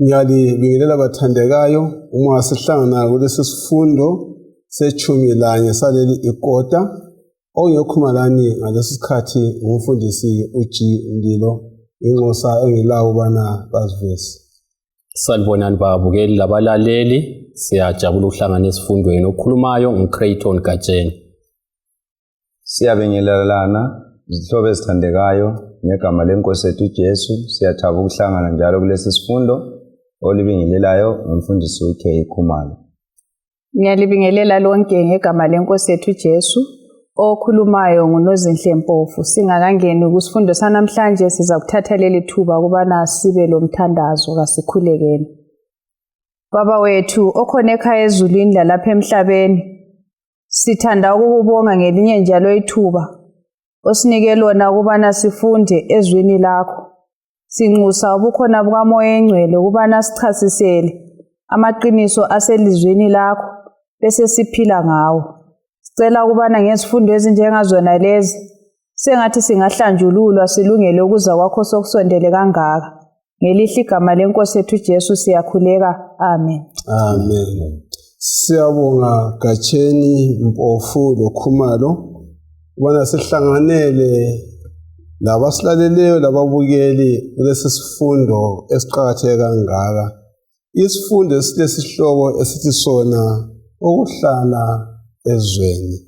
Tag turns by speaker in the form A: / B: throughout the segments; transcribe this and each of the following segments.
A: Ngiyalibingelela bathandekayo uma sihlangana kulesi sifundo sechumi lanye saleli ikota ongekhuluma lani ngalesi sikhathi ngumfundisi uG Mlilo inxusa engilawo ubana bazivesi.
B: Salibonani babukeli labalaleli, siyajabula ukuhlangana esifundweni. Okhulumayo nguCrayton Gatsheni.
C: Siyabingelelana zihlobo ezithandekayo ngegama lenkosi yethu uJesu. Siyathaba ukuhlangana njalo kulesi sifundo. Olibingelelayo ngumfundisi uK Khumalo.
D: Ngiyalibingelela lonke ngegama lenkosi yethu uJesu. Okhulumayo nguNozinhle Mpofu. Singakangeni kusifundo sanamhlanje siza kuthatha leli thuba ukubana sibe lomthandazo kasikhulekeni. Baba wethu okhona ekhaya ezulwini lalapha emhlabeni, Sithanda ukukubonga ngelinye njalo ithuba osinike lona ukubana sifunde ezwini lakho. Sinxusa ubukhona bukaMoya Engcwele ukubana sichasisele amaqiniso aselizwini lakho bese siphila ngawo. Sicela ukubana ngezifundo ezinjengazona lezi sengathi singahlanjululwa silungele ukuza kwakho sokusondele kangaka. Ngelihle igama lenkosi yethu Jesu siyakhuleka. Amen.
A: Amen. Siyabonga Gatsheni Mpofu loKhumalo ubana sihlanganele labasilaleleyo lababukeli kulesi sifundo esiqakatheke kangaka. Isifundo esilesihloko esithi sona ukuhlala ezweni.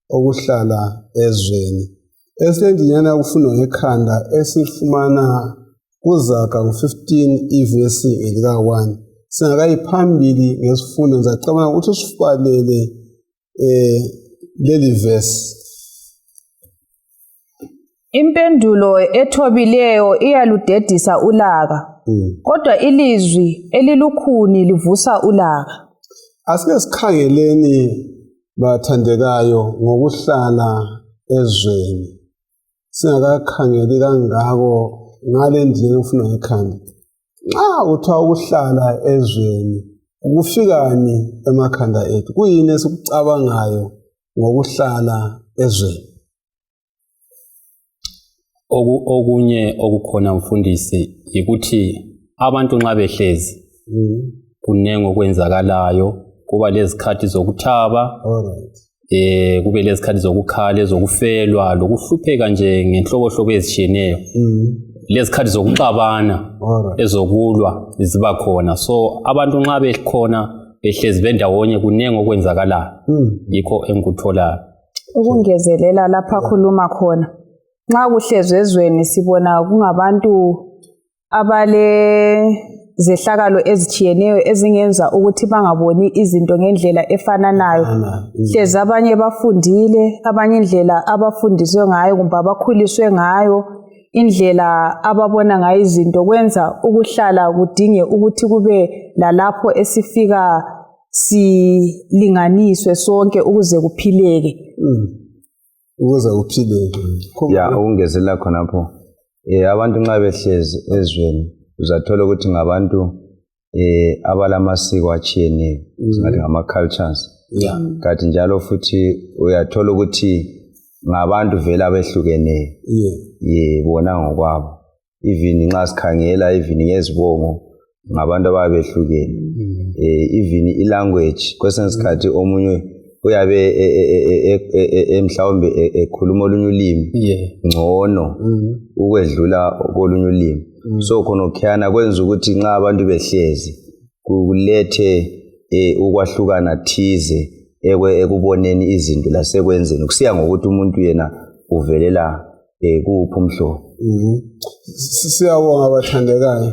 A: Okuhlala ezweni esilendinyana yokufundwa ngekhanda esifumana kuZaga ngo-15 ivesi ngelika-1 singakayi phambili ngesifundo ngizacabanga ukuthi usibalele eh leli vesi.
D: Impendulo ethobileyo iyaludedisa ulaka, kodwa ilizwi elilukhuni livusa ulaka.
A: Asike sikhangeleni bathandekayo ngokuhlala ezweni singakakhangeli kangako ngale ndlela engifuna ngekhanda nxa kuthiwa ukuhlala ezweni kufikani emakhanda ethu kuyini esikucabangayo ngokuhlala ezweni
B: Okunye okukhona mfundisi yikuthi abantu nxa behlezi kunengi okwenzakalayo kuba lezikhathi zokuthaba
A: Alright.
B: Kube lezikhathi zokukhala ezokufelwa lokuhlupheka nje ngenhlobohlobo ezitshiyeneyo lezikhathi zokuxabana
A: Alright.
B: Ezokulwa ziba khona so abantu nxa bekhona behlezi bendawonye kunengi okwenzakalayo yikho engikutholayo.
D: Ukungezelela lapha khuluma khona nxa kuhlezwe ezweni sibona kungabantu abale zehlakalo ezitshiyeneyo ezingenza ukuthi bangaboni izinto ngendlela efananayo hlezi abanye bafundile abanye indlela abafundiswe ngayo kumbe abakhuliswe ngayo indlela ababona ngayo izinto kwenza ukuhlala kudinge ukuthi kube lalapho esifika silinganiswe sonke ukuze kuphileke
A: Ukuze kuphileke.
C: Ya ukungezelela khonapho abantu nxa behlezi ezweni uzathola ukuthi ngabantu abalamasiko atshiyeneyo singathi ngama-cultures kanti njalo futhi uyathola ukuthi ngabantu vele abehlukeneyo ye bona ngokwabo even nxa sikhangela even ngezibongo ngabantu ababehlukene even i-language kwesinye isikhathi omunye uyabe mhlawumbe ekhuluma olunye ulimi ngcono ukwedlula kolunye ulimi so khonokhuyana kwenza ukuthi nxa abantu behlezi kulethe ukwahlukana thize ekuboneni izinto lasekwenzeni kusiya ngokuthi umuntu yena uvelela kuwuphi umhlobo.
A: Siyabonga bathandekayo.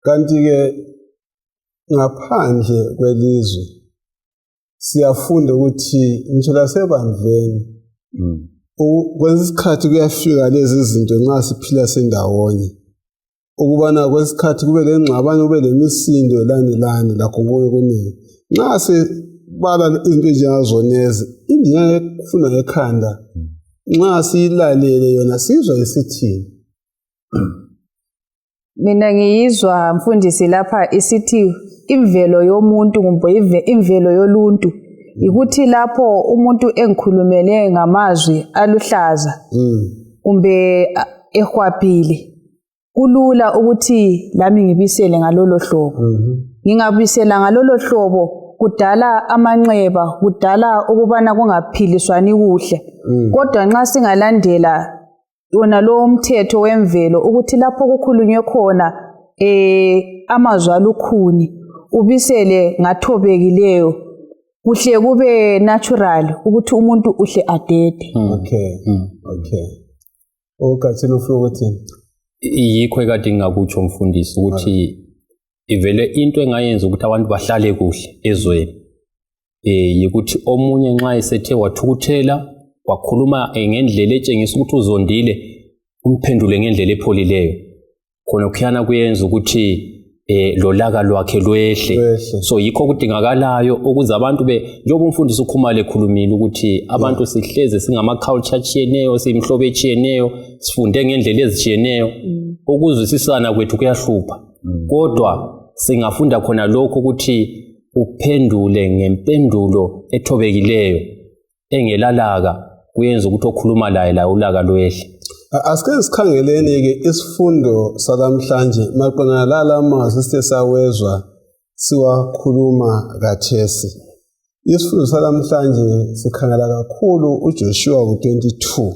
A: Kanti-ke ngaphandle kwelizwe siyafunda ukuthi ngitsho lasebandleni kwesinye isikhathi kuyafika lezi zinto nxa siphila sendawonye ukubana kwesikhathi kube lengxabano kube lemisindo lani lani lakho konke kuningi nxa sibala izinto ezinjengazonezi indlela ekufunda ngekhanda nxa siyilalele yona sizwa isithini.
D: Mina ngiyizwa mfundisi lapha isithi imvelo yomuntu kumbe imvelo yoluntu yikuthi lapho umuntu engikhulumele ngamazwi aluhlaza kumbe ehwabhile. Kulula ukuthi lami ngibisele ngalolo hlobo. Ngingabisela ngalolo hlobo kudala amanxeba, kudala ukubana kungaphiliswani kuhle. Kodwa nxa singalandela wona lowo mthetho wemvelo ukuthi lapho kukhulunywe khona amazwi alukhuni, ubisele ngathobekileyo, kuhle kube natural ukuthi umuntu uhle adede.
A: Okay. Okay. Ugathini ufuna ukuthini?
B: Yikho ekade ngingakutsho mfundisi ukuthi ivele into engayenza ukuthi abantu bahlale kuhle ezweni yikuthi omunye nxa esethe wathukuthela wakhuluma ngendlela etshengisa ukuthi uzondile, umphendule ngendlela epholileyo. Khonokhuyana kuyenza ukuthi lolaka lwakhe lwehle. So yikho kudingakalayo ukuze abantu njengoba umfundisi uKhumalo ekhulumile ukuthi abantu sihleze singama-culture atshiyeneyo, siyimihlobo etshiyeneyo, sifunde ngendlela ezitshiyeneyo, ukuzwisisana kwethu kuyahlupha. Kodwa singafunda khona lokho ukuthi uphendule ngempendulo ethobekileyo engelalaka, kuyenza ukuthi okhuluma laye la ulaka lwehle.
A: Asike sikhangeleni-ke isifundo salamhlanje maqondana lala mazwi sithe sawezwa siwakhuluma khathesi. Isifundo salamhlanje sikhangela kakhulu uJoshua ngo-22.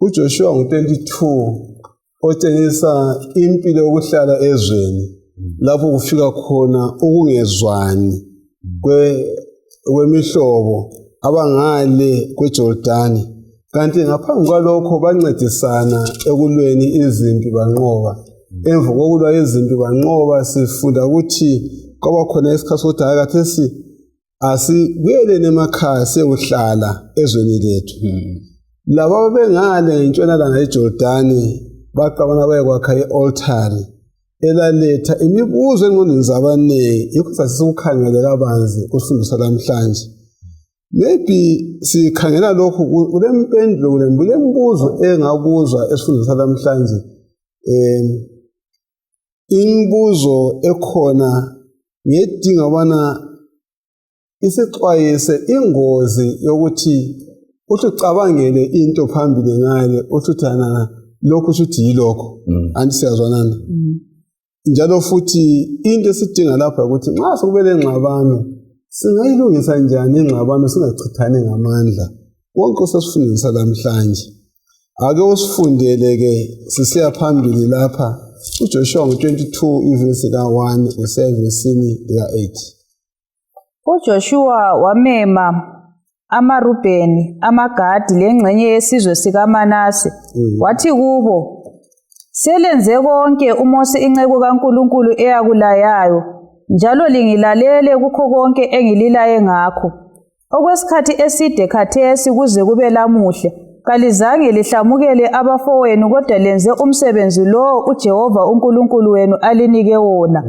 A: UJoshua ngo-22 otshengisa impilo yokuhlala ezweni lapho kufika khona ukungezwani kwemihlobo abangale kweJordani. Kanti ngaphambi kwalokho bancedisana ekulweni izimpi banqoba. Emva kokulwa izimpi banqoba, sifunda ukuthi kwaba khona isikhathi sokuthi hayi khathesi asibuyeleni emakhaya siyekuhlala ezweni lethu. Laba ababengale ngentshonalanga yeJordani baxabana bayekwakha i-altari elaletha imibuzo engqondweni zabaningi. Yikho sasikukhangele kabanzi kusifundo lamhlanje. Maybe sikhangela lokhu kulempendulo, kulembuzo engabuzwa esifundweni salamhlanje. Imibuzo ekhona ngedinga ubana isixwayise ingozi yokuthi uthi ucabangele into phambili ngale, uthi uthi lokhu uthi yilokho. Anti siyazwanana? Njalo futhi into esidinga lapha ukuthi nxa sekube lengxabano singayilungisa njani ingxabano singachithani ngamandla. Konke osesifundisa lamhlanje ake usifundele-ke sisiya phambili lapha uJoshua ngo-22 ivesi ka-1 usiya evesini lika-8.
D: UJoshua wamema amaRubheni, amaGadi lengxenye yesizwe sikaManase. Wathi kubo, selenze konke uMose inceku kaNkulunkulu eyakulayayo, njalo lingilalele kukho konke engililaye ngakho. Okwesikhathi eside khathesi kuze kube lamuhla, kalizange lihlamukele abafowenu, kodwa lenze umsebenzi lowo uJehova uNkulunkulu wenu alinike wona.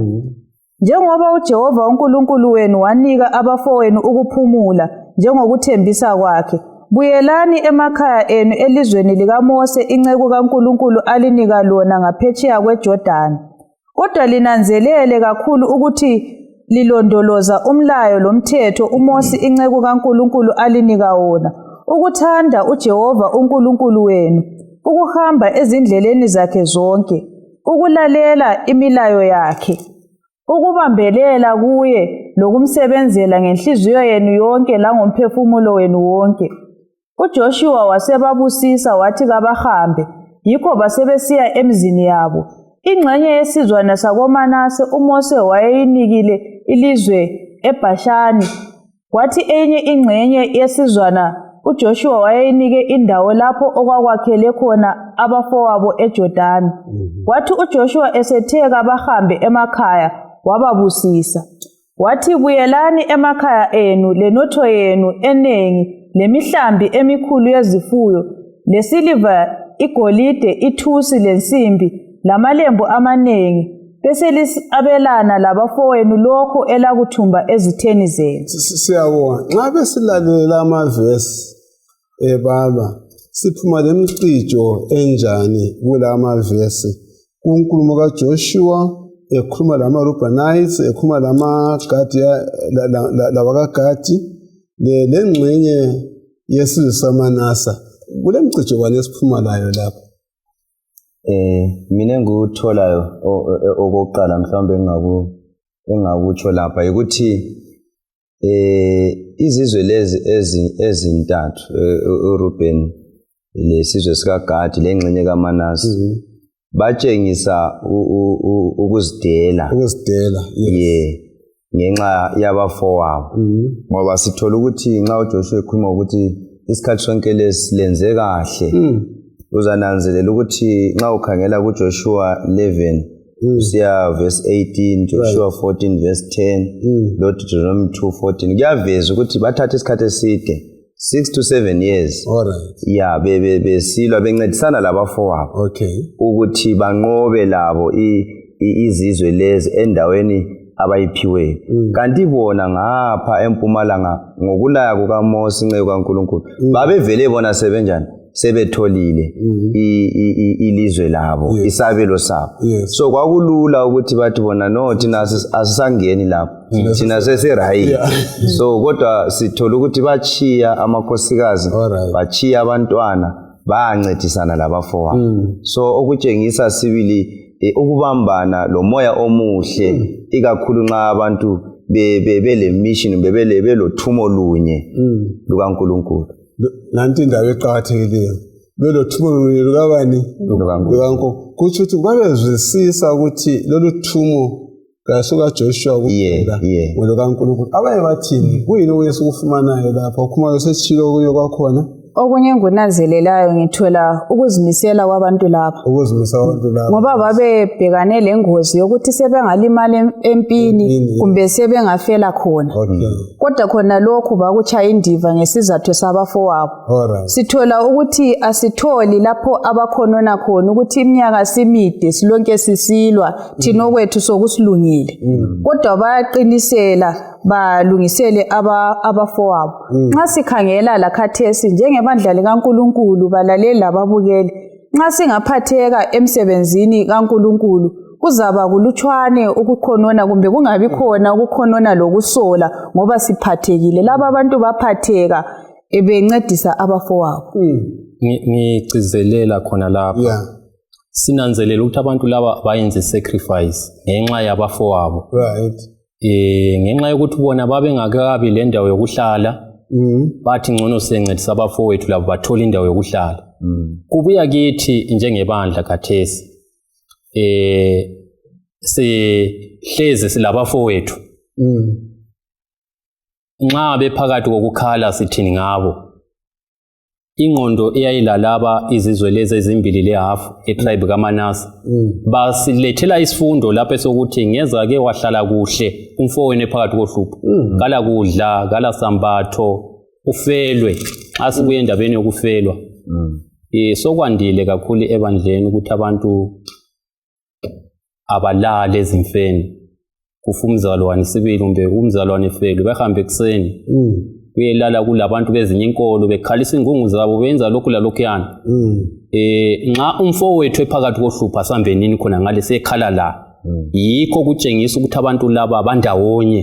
D: Njengoba uJehova uNkulunkulu wenu wanika abafowenu ukuphumula njengokuthembisa kwakhe, buyelani emakhaya enu elizweni likaMose inceku kaNkulunkulu alinika lona ngaphetsheya kweJordani. Kodwa linanzelele kakhulu ukuthi lilondoloza umlayo lomthetho uMose inceku kaNkulunkulu alinika wona, ukuthanda uJehova uNkulunkulu wenu, ukuhamba ezindleleni zakhe zonke, ukulalela imilayo yakhe, ukubambelela kuye lokumsebenzela ngenhliziyo yenu yonke langomphefumulo wenu wonke. UJoshua wasebabusisa wathi kabahambe, yikho basebesiya emzini yabo. Ingxenye yesizwana sakoManase uMose wayeyinikile ilizwe eBhashani, kwathi enye ingxenye yesizwana uJoshua wayeyinike indawo lapho okwakwakhele khona abafowabo eJordani. Kwathi uJoshua esethe kabahambe emakhaya, wababusisa. Wathi, buyelani emakhaya enu lenotho yenu enengi, lemihlambi emikhulu yezifuyo, lesiliva, igolide, ithusi lensimbi, lamalembu amanengi, beselisabelana labafowenu lokho elakuthumba ezitheni zenu.
A: Siyabonga. Nxa besilalela amavesi ebaba, siphuma lemcijo enjani kula mavesi? Kunkulumo kaJoshua ekhuluma lama-Reubenites, ekhuluma lamaGadi, labakaGadi, lengxenye yesizwe saManasa. Kulemcijo bani esiphuma layo lapho?
C: Mina engikutholayo okokuqala mhlawumbe engingakutsho lapha yikuthi izizwe lezi ezintathu, uReuben lesizwe sikaGadi lengxenye kaManase, batshengisa ukuzidela,
A: yes,
C: ngenxa yabafowabo. Ngoba sithola ukuthi nxa uJoshua ekhuluma ukuthi isikhathi sonke lesi lenze kahle, uzananzelela ukuthi nxa ukhangela kuJoshua 11 usiya verse 18, Joshua 14 verse 10, lo Deuteronomy 2:14, kuyaveza ukuthi bathatha isikhathi eside, 6 to 7 years, ya, besilwa bencedisana labafowabo ukuthi banqobe labo izizwe lezi endaweni abayiphiweyo. Kanti bona ngapha empumalanga, ngokulaya kukaMose inceku kaNkulunkulu, babevele bona sebenjani, sebetholile ilizwe labo, isabelo sabo. So kwakulula ukuthi bathi bona, no, thina asisangeni lapho, thina sesiright. So kodwa sithola ukuthi bachiya amakhosikazi, bachiya abantwana, bayancedisana labafowabo. So okutshengisa sibili ukubambana lomoya omuhle, ikakhulu nxa abantu bele mission, belothumo lunye lukaNkulunkulu.
A: Nanti indaba eqakathekileyo, belothumo lunye lukabani?
C: LukaNkulunkulu.
A: Kutsho ukuthi babezwisisa ukuthi lolu thumo kasukaJoshua kuphela, ngolukaNkulunkulu. Abanye bathini? Kuyini okunye esikufumanayo lapha? Ukhumalo sesitshilo kuyo kwakhona.
D: Okunye engikunanzelelayo, ngithola ukuzimisela kwabantu lapha.
A: Ukuzimisela kwabantu lapha.
D: Ngoba babebhekane lengozi yokuthi sebengalimala empini kumbe sebengafela khona. Kodwa khona lokhu bakutshaya indiva ngesizathu sabafowabo. Sithola ukuthi asitholi lapho abakhonona khona ukuthi iminyaka simide silonke sisilwa, thina okwethu sokusilungile. Kodwa bayaqinisela, balungisele abafowabo. Nxa sikhangela lakhathesi njengebandla likaNkulunkulu, balaleli lababukeli, nxa singaphatheka emsebenzini kaNkulunkulu, kuzaba kulutshwane ukukhonona kumbe kungabi khona ukukhonona lokusola, ngoba siphathekile. Laba abantu baphatheka bencedisa abafowabo.
B: Ngigcizelela khona lapha. Sinanzelela ukuthi abantu laba bayenze sacrifice ngenxa yabafowabo. Ngenxa yokuthi bona babengakabi le ndawo yokuhlala, bathi ngcono siyencedisa abafowethu labo bathole indawo yokuhlala. Kubuya kithi njengebandla khathesi, sihlezi silabafowethu. Nxa bephakathi kokukhala, sithini ngabo? Ingqondo eyayilalaba izizwe lezi ezimbili lehafu etribe kaManase basilethela isifundo lapho esokuthi ngezake wahlala kuhle umfowenu ephakathi kohlupho, kala kudla, kala sambatho, ufelwe. Nxa sibuye endabeni yokufelwa, sokwandile kakhulu ebandleni ukuthi abantu abalali ezimfeni, kufa umzalwane sibili kumbe umzalwane efelwe, behambe ekuseni kuyelala kulabantu bezinye inkolo, bekhalisa ingungu zabo, benza lokhu lalokhuyana. Nxa umfowethu ephakathi kohlupho, asambe nini khona ngale siyekhala la? Yikho kutshengisa ukuthi abantu laba bandawonye,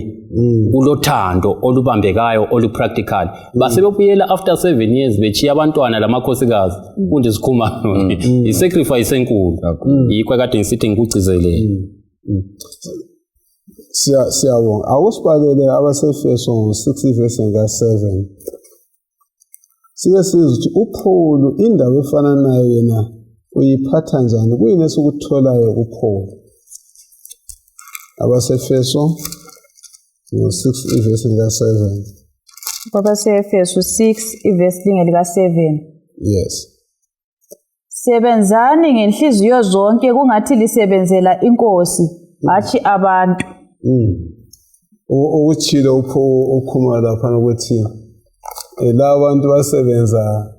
B: kulothando olubambekayo, olupractical. Basebebuyela after 7 years bechiya abantwana lamakhosikazi. Kunje sikhumano, i-sacrifice enkulu, yikho kade ngisithi ngikugcizelele.
A: Siyabonga. Awusibalele abaseEfeso ngo-6 verse ka-7, sike sizwe ukuthi uPaul indaba efananayo yena uyiphatha njani. Kuyini esikutholayo kuPaul? Abasefeso ngo-6 ivesi lika-7.
D: Kwabase-Efesu 6 ivesi linge lika-7.
A: Yes.
D: Sebenzani ngenhliziyo zonke kungathi lisebenzela inkosi, hatshi abantu.
A: Ukutshilo ukhuluma laphana ukuthi laba bantu basebenza,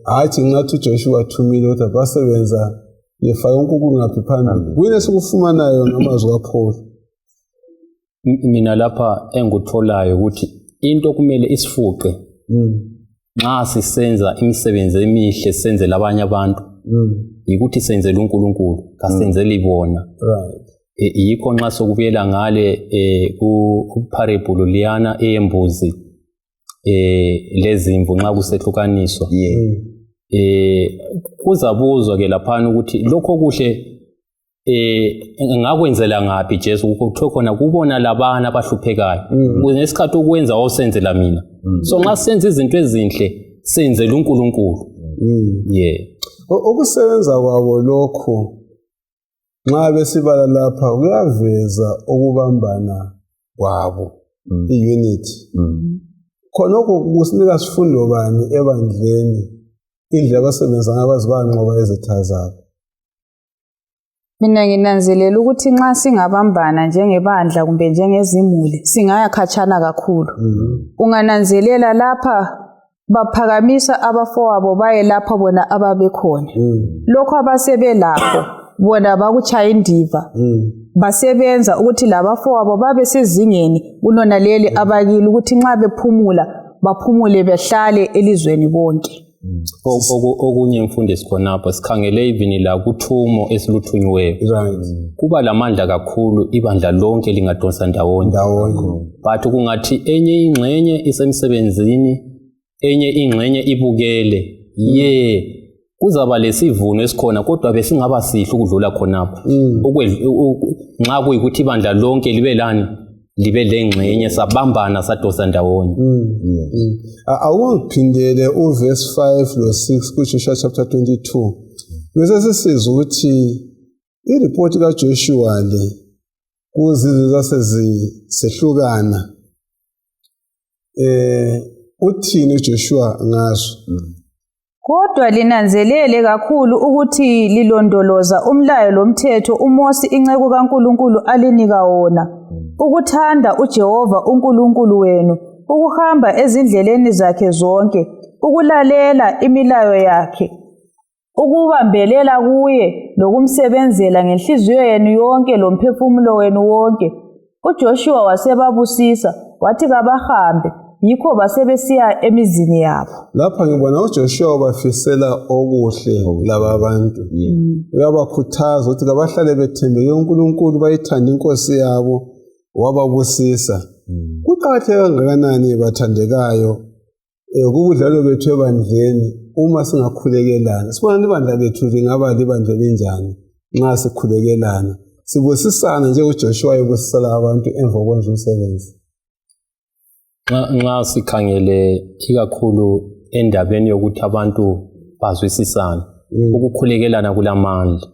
A: hatshi ngathi uJoshua thumile, kodwa basebenza befake uNkulunkulu ngaphi phambili. Kuyini esikufumanayo ngamazwi kaPaul?
B: Mina lapha engikutholayo ukuthi into kumele isifuqe nxa sisenza imisebenzi emihle, senzela abanye abantu, yikuthi senzele uNkulunkulu, kasenzeli bona. Yikho nxa sokubuyela ngale kuparable liyana eyembuzi lezimvu, nxa kusehlukaniswa, Kuzabuzwa ke laphana ukuthi lokho kuhle ngakwenzela ngaphi Jesu, kuthiwe khona kubona labana abahluphekayo ngesikhathi ukwenza wawusenzela mina. So nxa senza izinto ezinhle senzela uNkulunkulu. Yeah.
A: Ukusebenza kwabo lokhu nxa besibala lapha kuyaveza ukubambana kwabo, i-unity. Khonokho kusinika sifundo bani ebandleni, indlela abasebenza ngayo baze banqoba izitha zabo?
D: Mina nginanzelela ukuthi nxa singabambana njengebandla kumbe njengezimuli singaya khatshana kakhulu. Ungananzelela lapha baphakamisa abafowabo baye lapha bona ababekhona. Lokho abasebelakho bona bakutshaya indiva. Basebenza ukuthi labafowabo babe sezingeni kulona leli abakilo, ukuthi nxa bephumula baphumule behlale elizweni bonke.
B: Okunye mfundisi khonapho sikhangele even la kuthumo esiluthunyiweyo. Kuba lamandla kakhulu ibandla lonke lingadonsa ndawonye. But kungathi enye ingxenye isemsebenzini, enye ingxenye ibukele, ye kuzaba lesivuno esikhona, kodwa besingaba sihle ukudlula khonapho. Nxa kuyikuthi ibandla lonke libe lani, libe lengxenye, sabambana sadosa ndawonye.
A: Awungiphindele uverse 5 lo 6 kuJoshua chapter 22. Bese sisizwa ukuthi ireport kaJoshua le kuzizwe zasezisehlukana. Uthini uJoshua ngazo?
D: Kodwa linanzelele kakhulu ukuthi lilondoloza umlayo lomthetho uMosi inceku kaNkulunkulu alinika wona, ukuthanda uJehova uNkulunkulu wenu, ukuhamba ezindleleni zakhe zonke, ukulalela imilayo yakhe, ukubambelela kuye lokumsebenzela ngenhliziyo yenu yonke lomphefumulo wenu wonke. UJoshua wasebabusisa, wathi kabahambe, yikho basebesiya emizini yabo.
A: Lapha ngibona uJoshua ubafisela okuhle laba bantu. Uyabakhuthaza ukuthi kabahlale bethembeke uNkulunkulu, bayithande inkosi yabo, wababusisa. Kuqakatheke kangakanani bathandekayo kubudlalo bethu ebandleni uma singakhulekelana? Sibona ibandla lethu lingaba libandla elinjani nxa sikhulekelana, sibusisana njengoJoshua ebusisela abantu emva kokwenza umsebenzi.
B: Nxa sikhangele ikakhulu endabeni yokuthi abantu bazwisisane, ukukhulekelana kulamandla.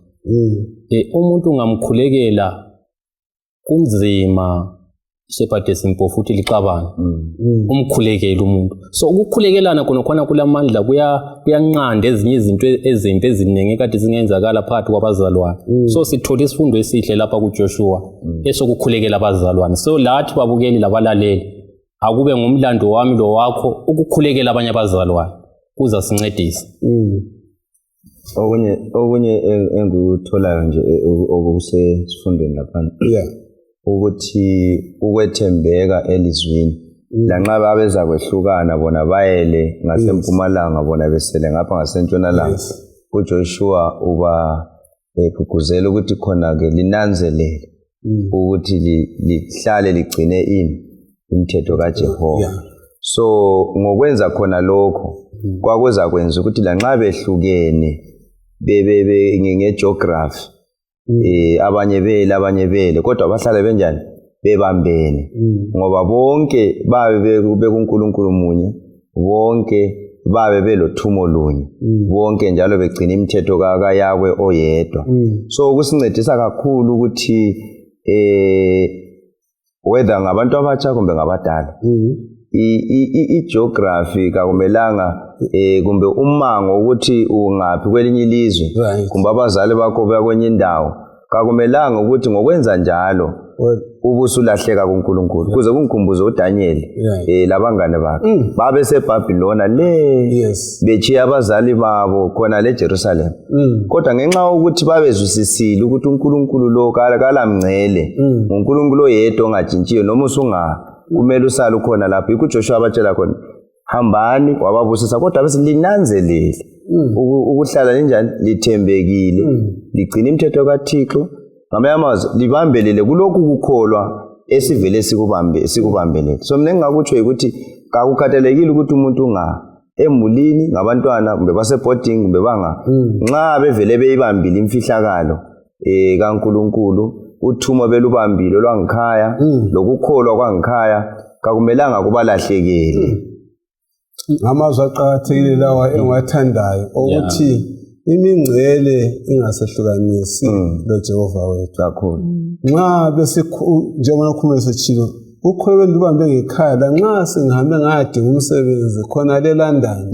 B: Umuntu ungamkhulekela kunzima Shepherd Simpofu futhi lixabane, umkhulekele umuntu. So ukukhulekelana khona kulamandla, kuyanqanda ezinye izinto ezimbi eziningi kade zingenzakala phakathi kwabazalwane. So sithola isifundo esihle lapha kuJoshua esokukhulekela abazalwane. So lathi babukeli labalaleli, akube ngumlando wami lo wakho ukukhulekela abanye abazalwane, kuzasincedisa.
C: Okunye engikutholayo nje okusesifundweni laphana, ukuthi ukwethembeka elizwini, lanxa babeza kwehlukana bona bayele ngasempumalanga, bona besele ngapha ngasentshonalanga, uJoshua uba egqugquzela ukuthi khona-ke linanzelele ukuthi lihlale ligcine ini imithetho kaJehova. So ngokwenza khona lokho kwakuzakwenza ukuthi lanxa behlukene ngegeography, abanye bele abanye bele, kodwa bahlale benjani, bebambene, ngoba bonke babe bekuNkulunkulu munye, bonke babe belothumo lunye, bonke njalo begcina imithetho kaYahweh oyedwa. So kusincedisa kakhulu ukuthi whether ngabantu abatsha kumbe ngabadala, i-geography kakumelanga kumbe umango ukuthi ungaphi kwelinye ilizwe, kumbe abazali bakho bakwenye indawo, kakumelanga ukuthi ngokwenza njalo ubusulahleka kuNkulunkulu. Kuze kungikhumbuze uDaniel labangane bakhe, babe seBhabhilona le, betshiya abazali babo khona le Jerusalem, kodwa ngenxa yokuthi babezwisisile ukuthi uNkulunkulu lo kalamngcele, nguNkulunkulu oyedwa ongatshintshiyo, noma usunga kumele usale ukhona lapho. Yikho uJoshua abatshela khona, hambani, wababusisa, kodwa bese linanzelele ukuhlala linjani, lithembekile, ligcina imithetho kaThixo. Ngamanye amazwi libambelele kulokhu kukholwa esivele sikubambelele. So mina engingakutsho yikuthi kakukhathalekile ukuthi umuntu unga Emulini ngabantwana kumbe baseboarding kumbe banga, nxa bevele beyibambile imfihlakalo kaNkulunkulu, uthumo belubambile lwangikhaya, lokukholwa kwangikhaya kakumelanga kubalahlekele.
A: Ngamazwi aqakathekile lawa engiwathandayo, ukuthi imingcele ingasehlukanisi loJehova wethu.
C: Kakhulu.
A: Nxa njengoba khuluma setshilo, ukholo belubambe ngekhaya, lanxa singihambe ngayadinga umsebenzi khona le London,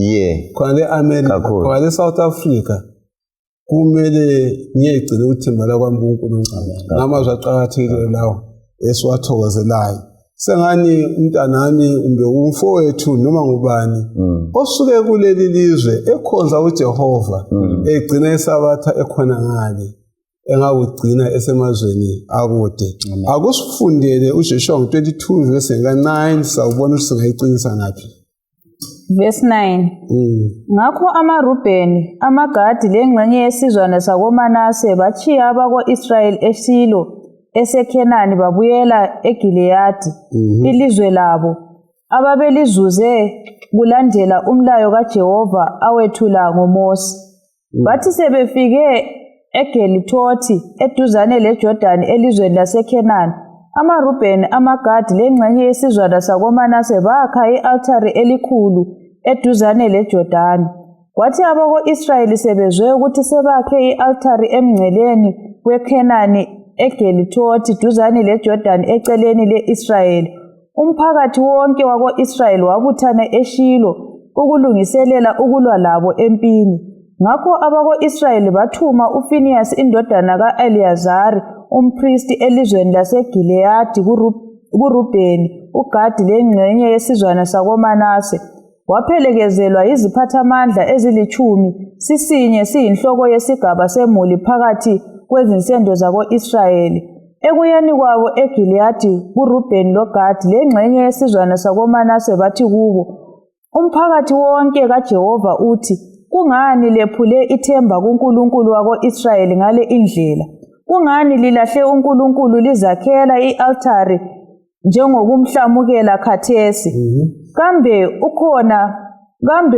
A: khona le America, khona le South Africa, kumele ngiyegcina ukuthembela kwami kuNkulunkulu. Ngamazwi aqakathekile lawo esiwathokozelayo. Sengani umntanami kumbe umfowethu noma ngubani osuke kuleli lizwe ekhonza uJehova, egcina isabatha ekhona ngale, engakugcina esemazweni akude. Akusifundele uJoshua ngo-22 verse ka-9, sawubona ukuthi singayiqinisa ngaphi.
D: Verse 9. Ngakho amaRubheni, amaGadi lengxenye yesizwana sakoManase batshiya abako-Israyeli eShilo eseKhenani babuyela eGileyadi, ilizwe labo ababelizuze kulandela umlayo kaJehova awethula ngoMosi. Bathi sebefike eGelithothi eduzane leJordani elizweni laseKhenani, amaRubheni, amaGadi lengxenye yesizwana sakoManase bakha i-altare elikhulu eduzane leJordani. Kwathi abako-Israyeli sebezwe ukuthi sebakhe i-altare emngceleni weKhenani eGelithothi duzane leJordani eceleni le-Israyeli, umphakathi wonke wako-Israyeli wabuthana eShilo ukulungiselela ukulwa labo empini. Ngakho abako-Israyeli bathuma uFiniyasi indodana ka-Eliyazari umphristi elizweni laseGileyadi kuRubheni, uGadi lengxenye yesizwana sakoManase. Waphelekezelwa yiziphathamandla ezilitshumi, sisinye siyinhloko yesigaba semuli phakathi kwezinsendo zako-Israyeli. Ekuyeni kwabo eGileyadi kuRubheni loGadi lengxenye yesizwana sakoManase bathi kubo, umphakathi wonke kaJehova uthi, kungani lephule ithemba kuNkulunkulu wako-Israyeli ngale indlela? Kungani lilahle uNkulunkulu lizakhela i-altare njengokumhlamukela khathesi? Kambe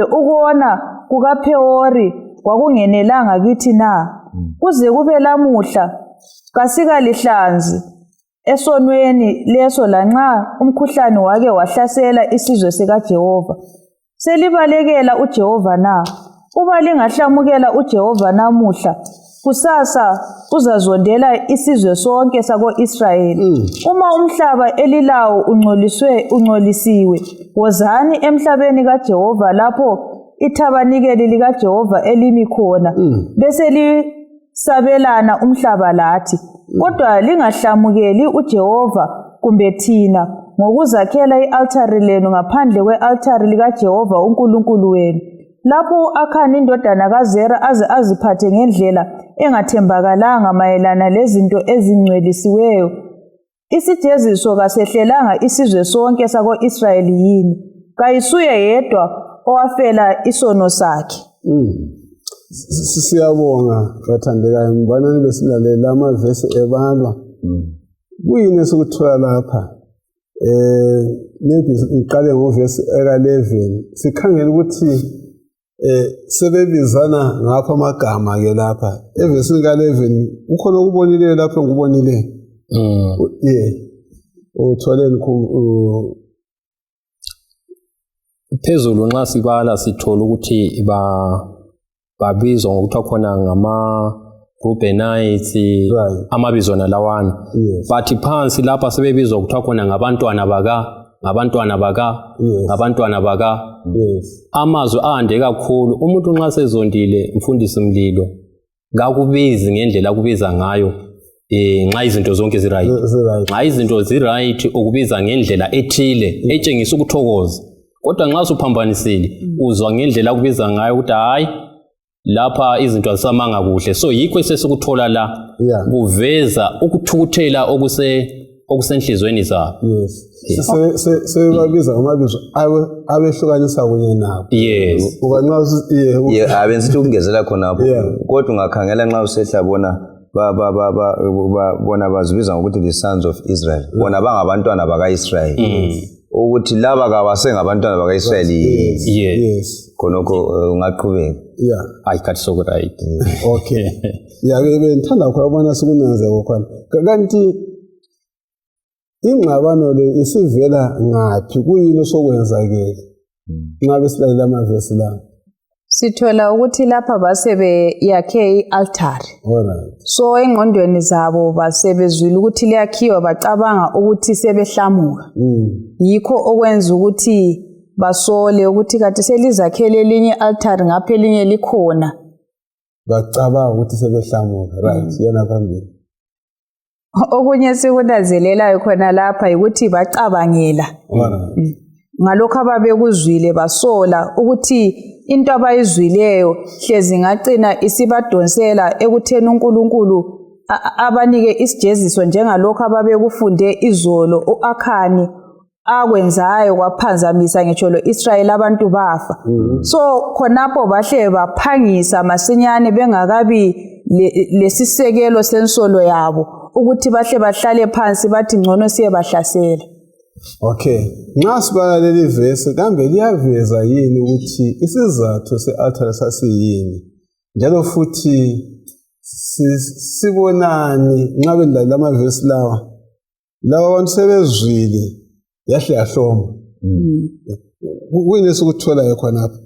D: ukona kukaPhewori kwakungenelanga kithi na? Kuze kube lamuhla kasikalihlanzi esonweni leso, lanxa umkhuhlane wake wahlasela isizwe sikaJehova. Selibalekela uJehova na? Uba lingahlamukela uJehova namuhla, kusasa uzazondela isizwe sonke sako-Israyeli. Uma umhlaba elilawo ungcolisiwe, wozani emhlabeni kaJehova lapho ithabanikeli likaJehova elimi khona, bese lisabelana umhlaba lathi. Kodwa lingahlamukeli uJehova kumbe thina ngokuzakhela i-altare lenu ngaphandle kwe-altare likaJehova uNkulunkulu wenu. Lapho u-Akhani indodana kaZera aze aziphathe ngendlela engathembakalanga mayelana lezinto ezingcwelisiweyo, isijeziso kasehlelanga isizwe sonke sako-Israyeli yini? Kayisuye yedwa owafela isono sakhe.
A: Siyabonga bathandekayo, mbanani besilalela amavesi ebalwa. Kuyini esikuthola lapha? Maybe ngiqale ngovesi eka-11, sikhangele ukuthi sebebizana ngapha amagama ke lapha. Evesini ka-11 kukhona okubonileyo lapho engikubonileyo? Yeah, utholeni?
B: Phezulu nxa sibala sithola ukuthi babizwa ngokuthiwa khona ngama-Rubenites, amabizo nalawana. Bathi phansi lapha sebebizwa kuthiwa khona ngabantwana baka, ngabantwana baka, ngabantwana baka. Amazwi ande kakhulu. Umuntu nxa sezondile, mfundisi Mlilo, kakubizi ngendlela akubiza ngayo nxa izinto zonke ziright.
A: Ziright.
B: Nxa izinto ziright ukubiza ngendlela ethile etshengisa ukuthokoza, kodwa nxa usuphambanisile uzwa ngendlela akubiza ngayo ukuthi hayi, lapha izinto azisamanga kuhle. So yikho esesikuthola la, kuveza ukuthukuthela okusenhlizweni zabo.
A: Yes, sebabiza ngamabizo abehlukanisa kunye nabo. Uba nxa
C: Yeah, abensithi ukungezela khonapho, kodwa ungakhangela nxa usehla bona bona bazibiza ngokuthi the sons of Israel, bona bangabantwana baka-Israyeli. Ukuthi laba kabasengabantwana baka-Israyeli.
B: Yeah.
A: Yes.
C: Khonokho ungaqhubeka.
A: Yeah.
B: Hayi, khathi soku-right.
A: Okay. Ya, bengithanda khona ubona sikunanzeko khona. Kanti ingxabano le isivela ngaphi? Kuyini osokwenzakele nxa besilalela amavesi la?
D: Sithola ukuthi lapha basebeyakhe i-altari.
A: Alright.
D: So engqondweni zabo basebezwile ukuthi liyakhiwa, bacabanga ukuthi sebehlamuka. Yikho okwenza ukuthi basole ukuthi kade selizakhele elinye i-altari ngapha elinye likhona.
A: Bacabanga ukuthi sebehlamuka. Right, yena phambili.
D: Okunye sikunanzelelayo khona lapha yikuthi bacabangela
A: Alright.
D: ngalokho ababekuzwile, basola ukuthi into abayizwileyo hlezi ingacina isibadonsela ekutheni uNkulunkulu abanike isijeziso njengalokho ababekufunde izolo u-Akhani akwenzayo kwaphazamisa ngitsho lo-Israyeli, abantu bafa. So khonapho bahle baphangisa masinyane bengakabi lesisekelo sensolo yabo ukuthi bahle bahlale phansi bathi ngcono siyebahlasela.
A: Okay, nxa sibala leli vesi, kambe liyaveza yini ukuthi isizathu se-altare sasiyini? Njalo futhi sibonani nxa bendilalela amavesi lawa? Laba abantu sebezwile, yahle yahloma. Kuyini esikutholayo khonapha?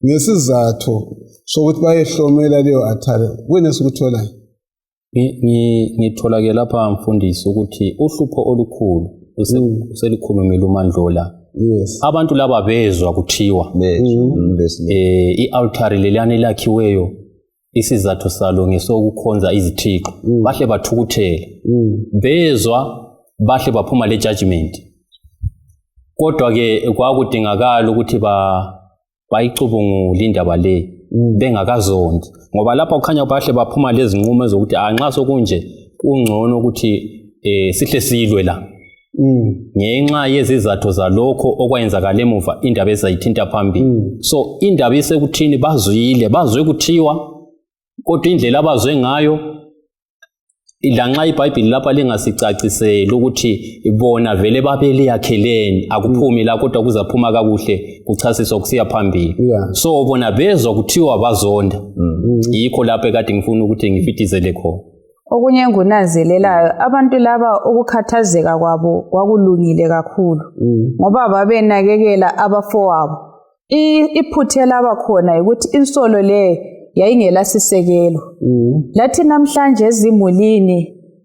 A: Ngesizathu sokuthi bayehlomela leyo altare, kuyini esikutholayo?
B: Ngithola ke lapha, mfundisi, ukuthi uhlupho olukhulu uselikhulumile uMandlola. Abantu laba bezwa kuthiwa i-altari leliyana elakhiweyo, isizathu salo ngesokukhonza izithixo, bahle bathukuthela. Bezwa, bahle baphuma le judgment, kodwa ke kwakudingakala ukuthi bayicubungule indaba le bengakazondi, ngoba lapha kukhanya bahle baphuma lezinqumo ezokuthi ah, nxa sokunje kungcono ukuthi sihle silwe la, ngenxa yezizathu zalokho okwayenzakala emuva, indaba ezayithinta phambili. So indaba isekuthini bazwile, bazwe kuthiwa, kodwa indlela abazwe ngayo, lanxa iBhayibhili lapha lingasicaciseli ukuthi bona vele babeliyakheleni, akuphumi la, kodwa kuzaphuma kakuhle kuchasiswa kusiya phambili. So bona bezwa kuthiwa, bazonda. Yikho lapho ekade ngifuna ukuthi ngifitizele khona.
D: Okunye engunanzelelayo, abantu laba ukukhathazeka kwabo kwakulungile kakhulu, ngoba babenakekela abafowabo. Iphutha elaba khona ukuthi insolo le yayingela sisekelo. Lathi namhlanje ezimulini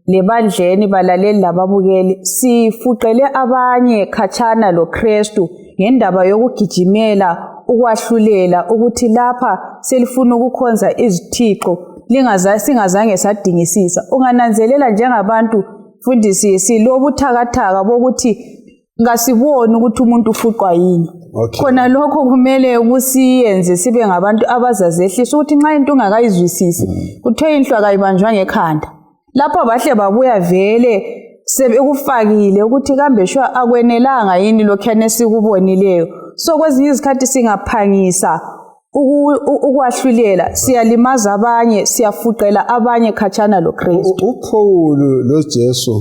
D: lebandleni, balaleli lababukeli, sifuqele abanye khatshana loKristu ngendaba yokugijimela ukwahlulela ukuthi lapha selifuna ukukhonza izithixo singazange sadingisisa. Ungananzelela njengabantu, mfundisi, silobuthakathaka bokuthi kasiboni ukuthi umuntu ufuqwa yini. Khona lokho kumele kusiyenze sibe ngabantu abazazehlisa ukuthi nxa into ungakayizwisisi, kuthiwe inhlwa kayibanjwa ngekhanda. Lapho bahle babuya vele sebekufakile ukuthi kambe shwa akwenelanga yini lokhuyana esikubonileyo. So kwezinye izikhathi singaphangisa ukwahlulela, siyalimaza abanye, siyafuqela abanye khatshana loKristu.
A: UPaul loJesu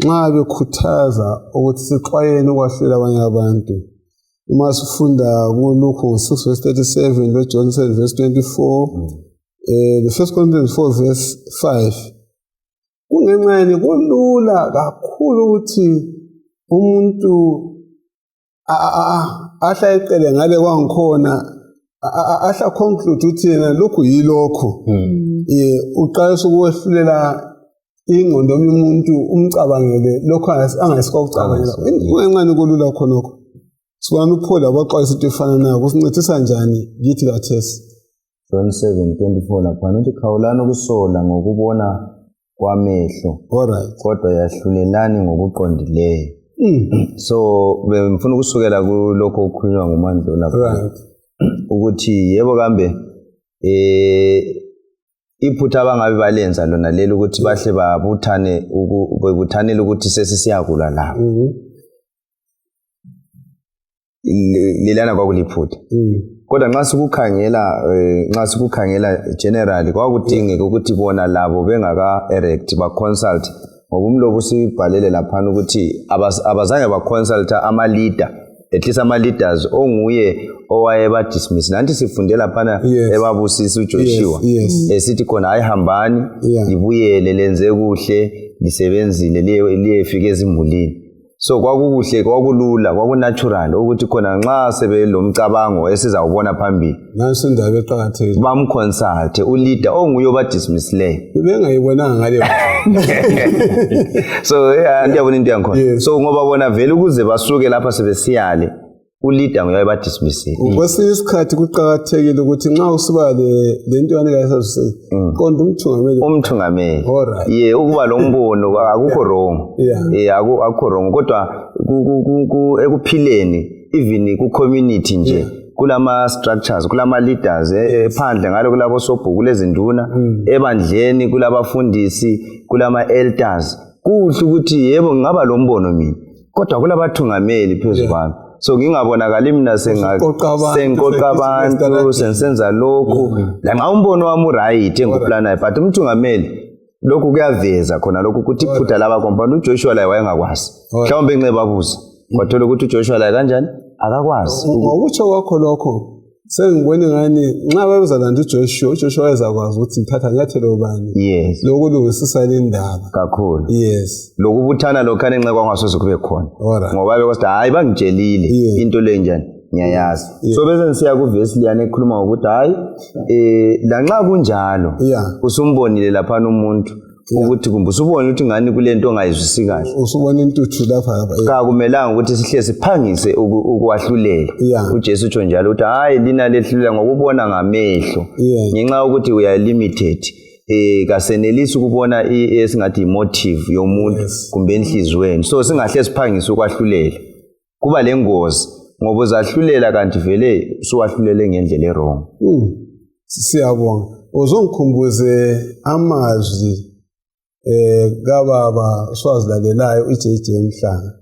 A: nxa bekhuthaza ukuthi sixwayeni ukwahlulela abanye abantu, uma sifunda kuLuke 6 verse 37 lo-John 7 verse 24, the First Corinthians 4 verse 5, kungenxa yini kulula kakhulu ukuthi umuntu ahle ayeqele ngale kwangikhona, ahle conclude ukuthi yena lokhu yilokhu, uqalisa ukwehlulela ingqondo yomunye umuntu, umcabangele lokhu angayisikwakucabangela? Kungenxani kulula khonokho? Sibona uPaul abaxwayisa into efana nayo, kusincedisa njani kithi kathesi?
C: John 7:24 laphana uthi, "Khawulani ukusola ngokubona kwamehlo, kodwa yahlulelani ngokuqondileyo." So bengifuna ukusukela kulokho okukhulunywa nguMandlo lapha, ukuthi yebo kambe iphutha abangabe balenza lona leli ukuthi bahle babuthane bebuthanele ukuthi sesisiyakulwa labo, lelana kwakuliphutha. Kodwa nxa sikukhangela generally, kwakudingeka ukuthi bona labo bengaka erect ba consult Ngoba umlobi usibhalele laphana ukuthi abazange baconsulta ama-leader, at least ama-leaders onguye owayebadismiss. Nanti sifunde laphana ebabusisa uJoshua esithi khona hayi hambani libuyele lenze kuhle lisebenzile liyefika ezimulini. So kwakukuhle, kwakulula, kwakunatural ukuthi khona nxa sebelomcabango esizawubona phambili,
A: nanso indaba eqakathekile,
C: bamconsulte uleader onguye obadismissileyo.
A: Bengayibonanga ngaleyo.
C: So yeah, ndiyabona into yangikhona. So ngoba bona vele ukuze basuke lapha sebesiyale, uleader nguye obadismissile.
A: Kwesinye isikhathi kuqakathekile ukuthi nxa usuba le nto yanika qonda umthungameli.
C: Umthungameli. Ye, ukuba lo mbono akukho wrong. Akukho wrong, kodwa ekuphileni even ku community nje kulama structures, kulama leaders phandle ngalo, kulabo sobhuku, kulezinduna, ebandleni kulabafundisi, kulama elders. Kuhle ukuthi yebo ngingaba lo mbono mina, kodwa kulabathungameli phezu kwami. So ngingabonakali mina sengiqoqa abantu sengisenza lokhu, lanxa umbono wami uright engikuplanayo, but umthungameli lokhu kuyaveza khona lokhu ukuthi iphutha laba kompani. uJoshua laye wayengakwazi, mhlawumbe nxe babuza kwathola ukuthi uJoshua laye kanjani akakwazi.
A: Ngokutsho kwakho lokho sengibone ngani nxa babezalanda uJoshua, uJoshua wayezakwazi ukuthi ngithatha nyathelo bani lokulungisisa le ndaba
C: kakhulu. Lokubuthana lokhana nxa kwangasoze kube khona, ngoba bekwasithi hayi bangitshelile into le njani ngiyayazi. So bese ngisiya kuvesi liyana ekhuluma ngokuthi hayi lanxa kunjalo usumbonile laphana umuntu ukuthi kumbe usubona ukuthi ngani kule nto ongayizwisi kahle,
A: usubona intuthu lapha.
C: Kakumelanga ukuthi sihle siphangise ukwahlulela. uJesu utsho njalo ukuthi hayi lina lehlulela ngokubona ngamehlo, ngenxa yokuthi we are limited, kasenelisi ukubona esingathi imotive yomuntu kumbe enhliziyweni. So singahle siphangise ukwahlulela, kuba lengozi ngoba uzahlulela kanti vele usuwahlulele ngendlela erong.
A: Siyabonga. Uzongikhumbuze amazwi kababa swazilalelayo uJJ Mhlanga.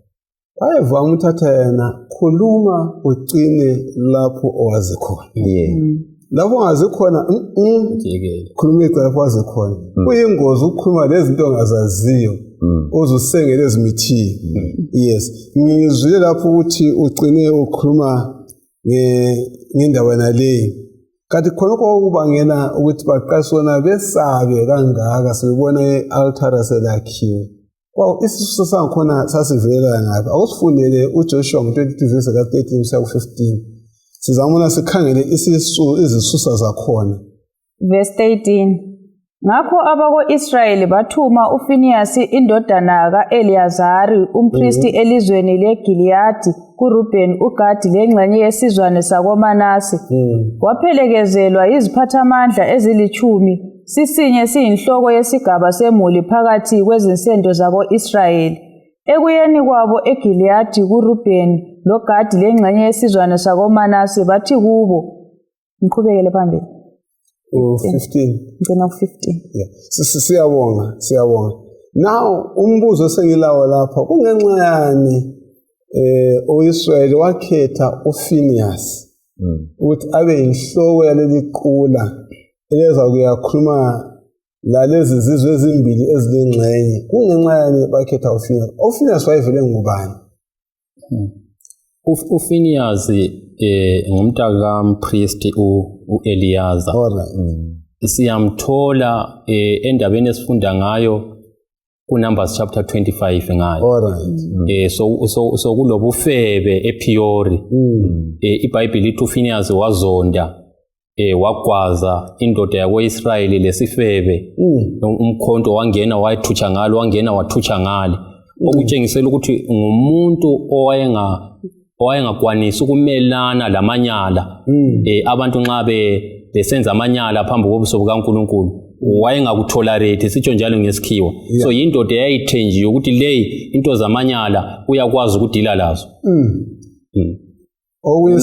A: Wayevama uthatha yena khuluma ucine lapho owazi khona. Lapho ongazi khona khuluma icala lapho wazi khona. Kuyingozi ukukhuluma lezinto ongazaziyo ozusengele ezimithiyo. Yes. Ngizwile lapho ukuthi ucine ukhuluma ngendaba naleyi. Kanti khonokho okubangela ukuthi baqasona besabe kangaka sebebona i-altara selakhiwe. Kwaw isisusa sangikhona sasivela ngaphi? Awusifundele uJoshua ngo-22 verse ka-13 kusiya ku-15. Sizamona sikhangele izisusa zakhona.
D: Verse 13. Ngakho abako-Israyeli bathuma uFiniyasi indodana ka-Eliyazari umpristi elizweni leGiliyadi kuRubheni, uGadi lengxenye yesizwane sakoManase. Waphelekezelwa yiziphathamandla ezilitshumi, sisinye siyinhloko yesigaba semuli phakathi kwezinsendo zako-Israyeli. Ekuyeni kwabo eGiliyadi kuRubheni loGadi lengxenye yesizwane sakoManase bathi kubo, ngiqhubekele phambili.
A: 15.
D: Ngicina ku-15.
A: Yeah. Siyabonga, siyabonga. Now umbuzo esengilawo lapha kungenxa yani uIsrayeli wakhetha uPhineas ukuthi abe inhloko yaleli qula eleza kuyakhuluma lalezi zizwe ezimbili ezilengxenye. Kungenxa yani bakhetha uPhineas? UPhineas wayevele ngubani?
B: uPhineas ngumntaka kampristi uEliyaza. Siyamthola endabeni esifunda ngayo kuNumbers chapter 25 ngayo. So kulobufebe ePiori. iBhayibheli lithi uPhineas wazonda, wagwaza indoda yakoIsrayeli lesifebe. Umkhonto wangena wayethutsha ngalo, wangena wathutsha ngale. Okutshengisela ukuthi ngumuntu owayengakwanisi ukumelana lamanyala. Abantu nxa besenza amanyala phambi kobuso bukaNkulunkulu wayengakutolerate, sitsho njalo ngesikhiwa. So yindoda eyayithenjiwe ukuthi leyi into zamanyala uyakwazi ukudila lazo.
A: Okunye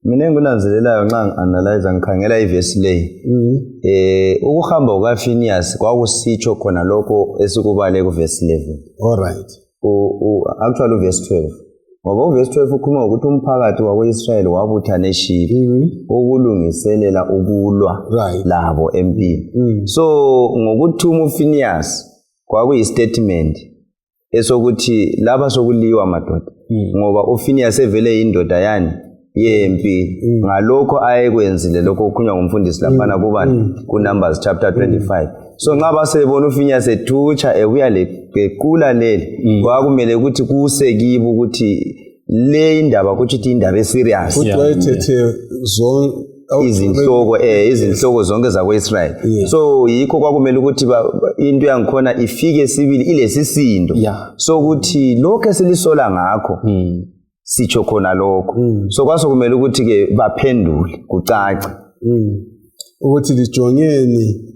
C: Mina engikunanzelelayo nxa ngi-analyze ngikhangela ivesi leyi, ukuhamba kukaPhineas kwakusitsho khona lokho esikubale kuvesi 11. Actually uvesi 12. Ngoba uvesi 12 ukhuluma ngokuthi umphakathi wako-Israyeli wabuthana eShilo ukulungiselela ukulwa labo empini. So ngokuthuma uPhineas Kwakuyi-statement esokuthi lapha sokuliwa madoda, ngoba uFiniyasi evele yindoda yani yempi, ngalokho ayekwenzile, lokho okukhulunywa ngumfundisi laphana kubani, ku-Numbers chapter 25. So nxa basebona uFiniyasi ethutsha ebuya lequla leli, kwakumele ukuthi kuse kibo ukuthi le indaba kutsho ukuthi indaba eserious.
A: Futhi wayethethe zonke
C: Izinhloko zonke zakwa-Israyeli. So yikho kwakumele ukuthi into yangikhona ifike sibili ilesisindo sokuthi lokho esilisola ngakho sitsho khona lokho. So kwasokumele ukuthi-ke baphendule kucace
A: ukuthi lijongeni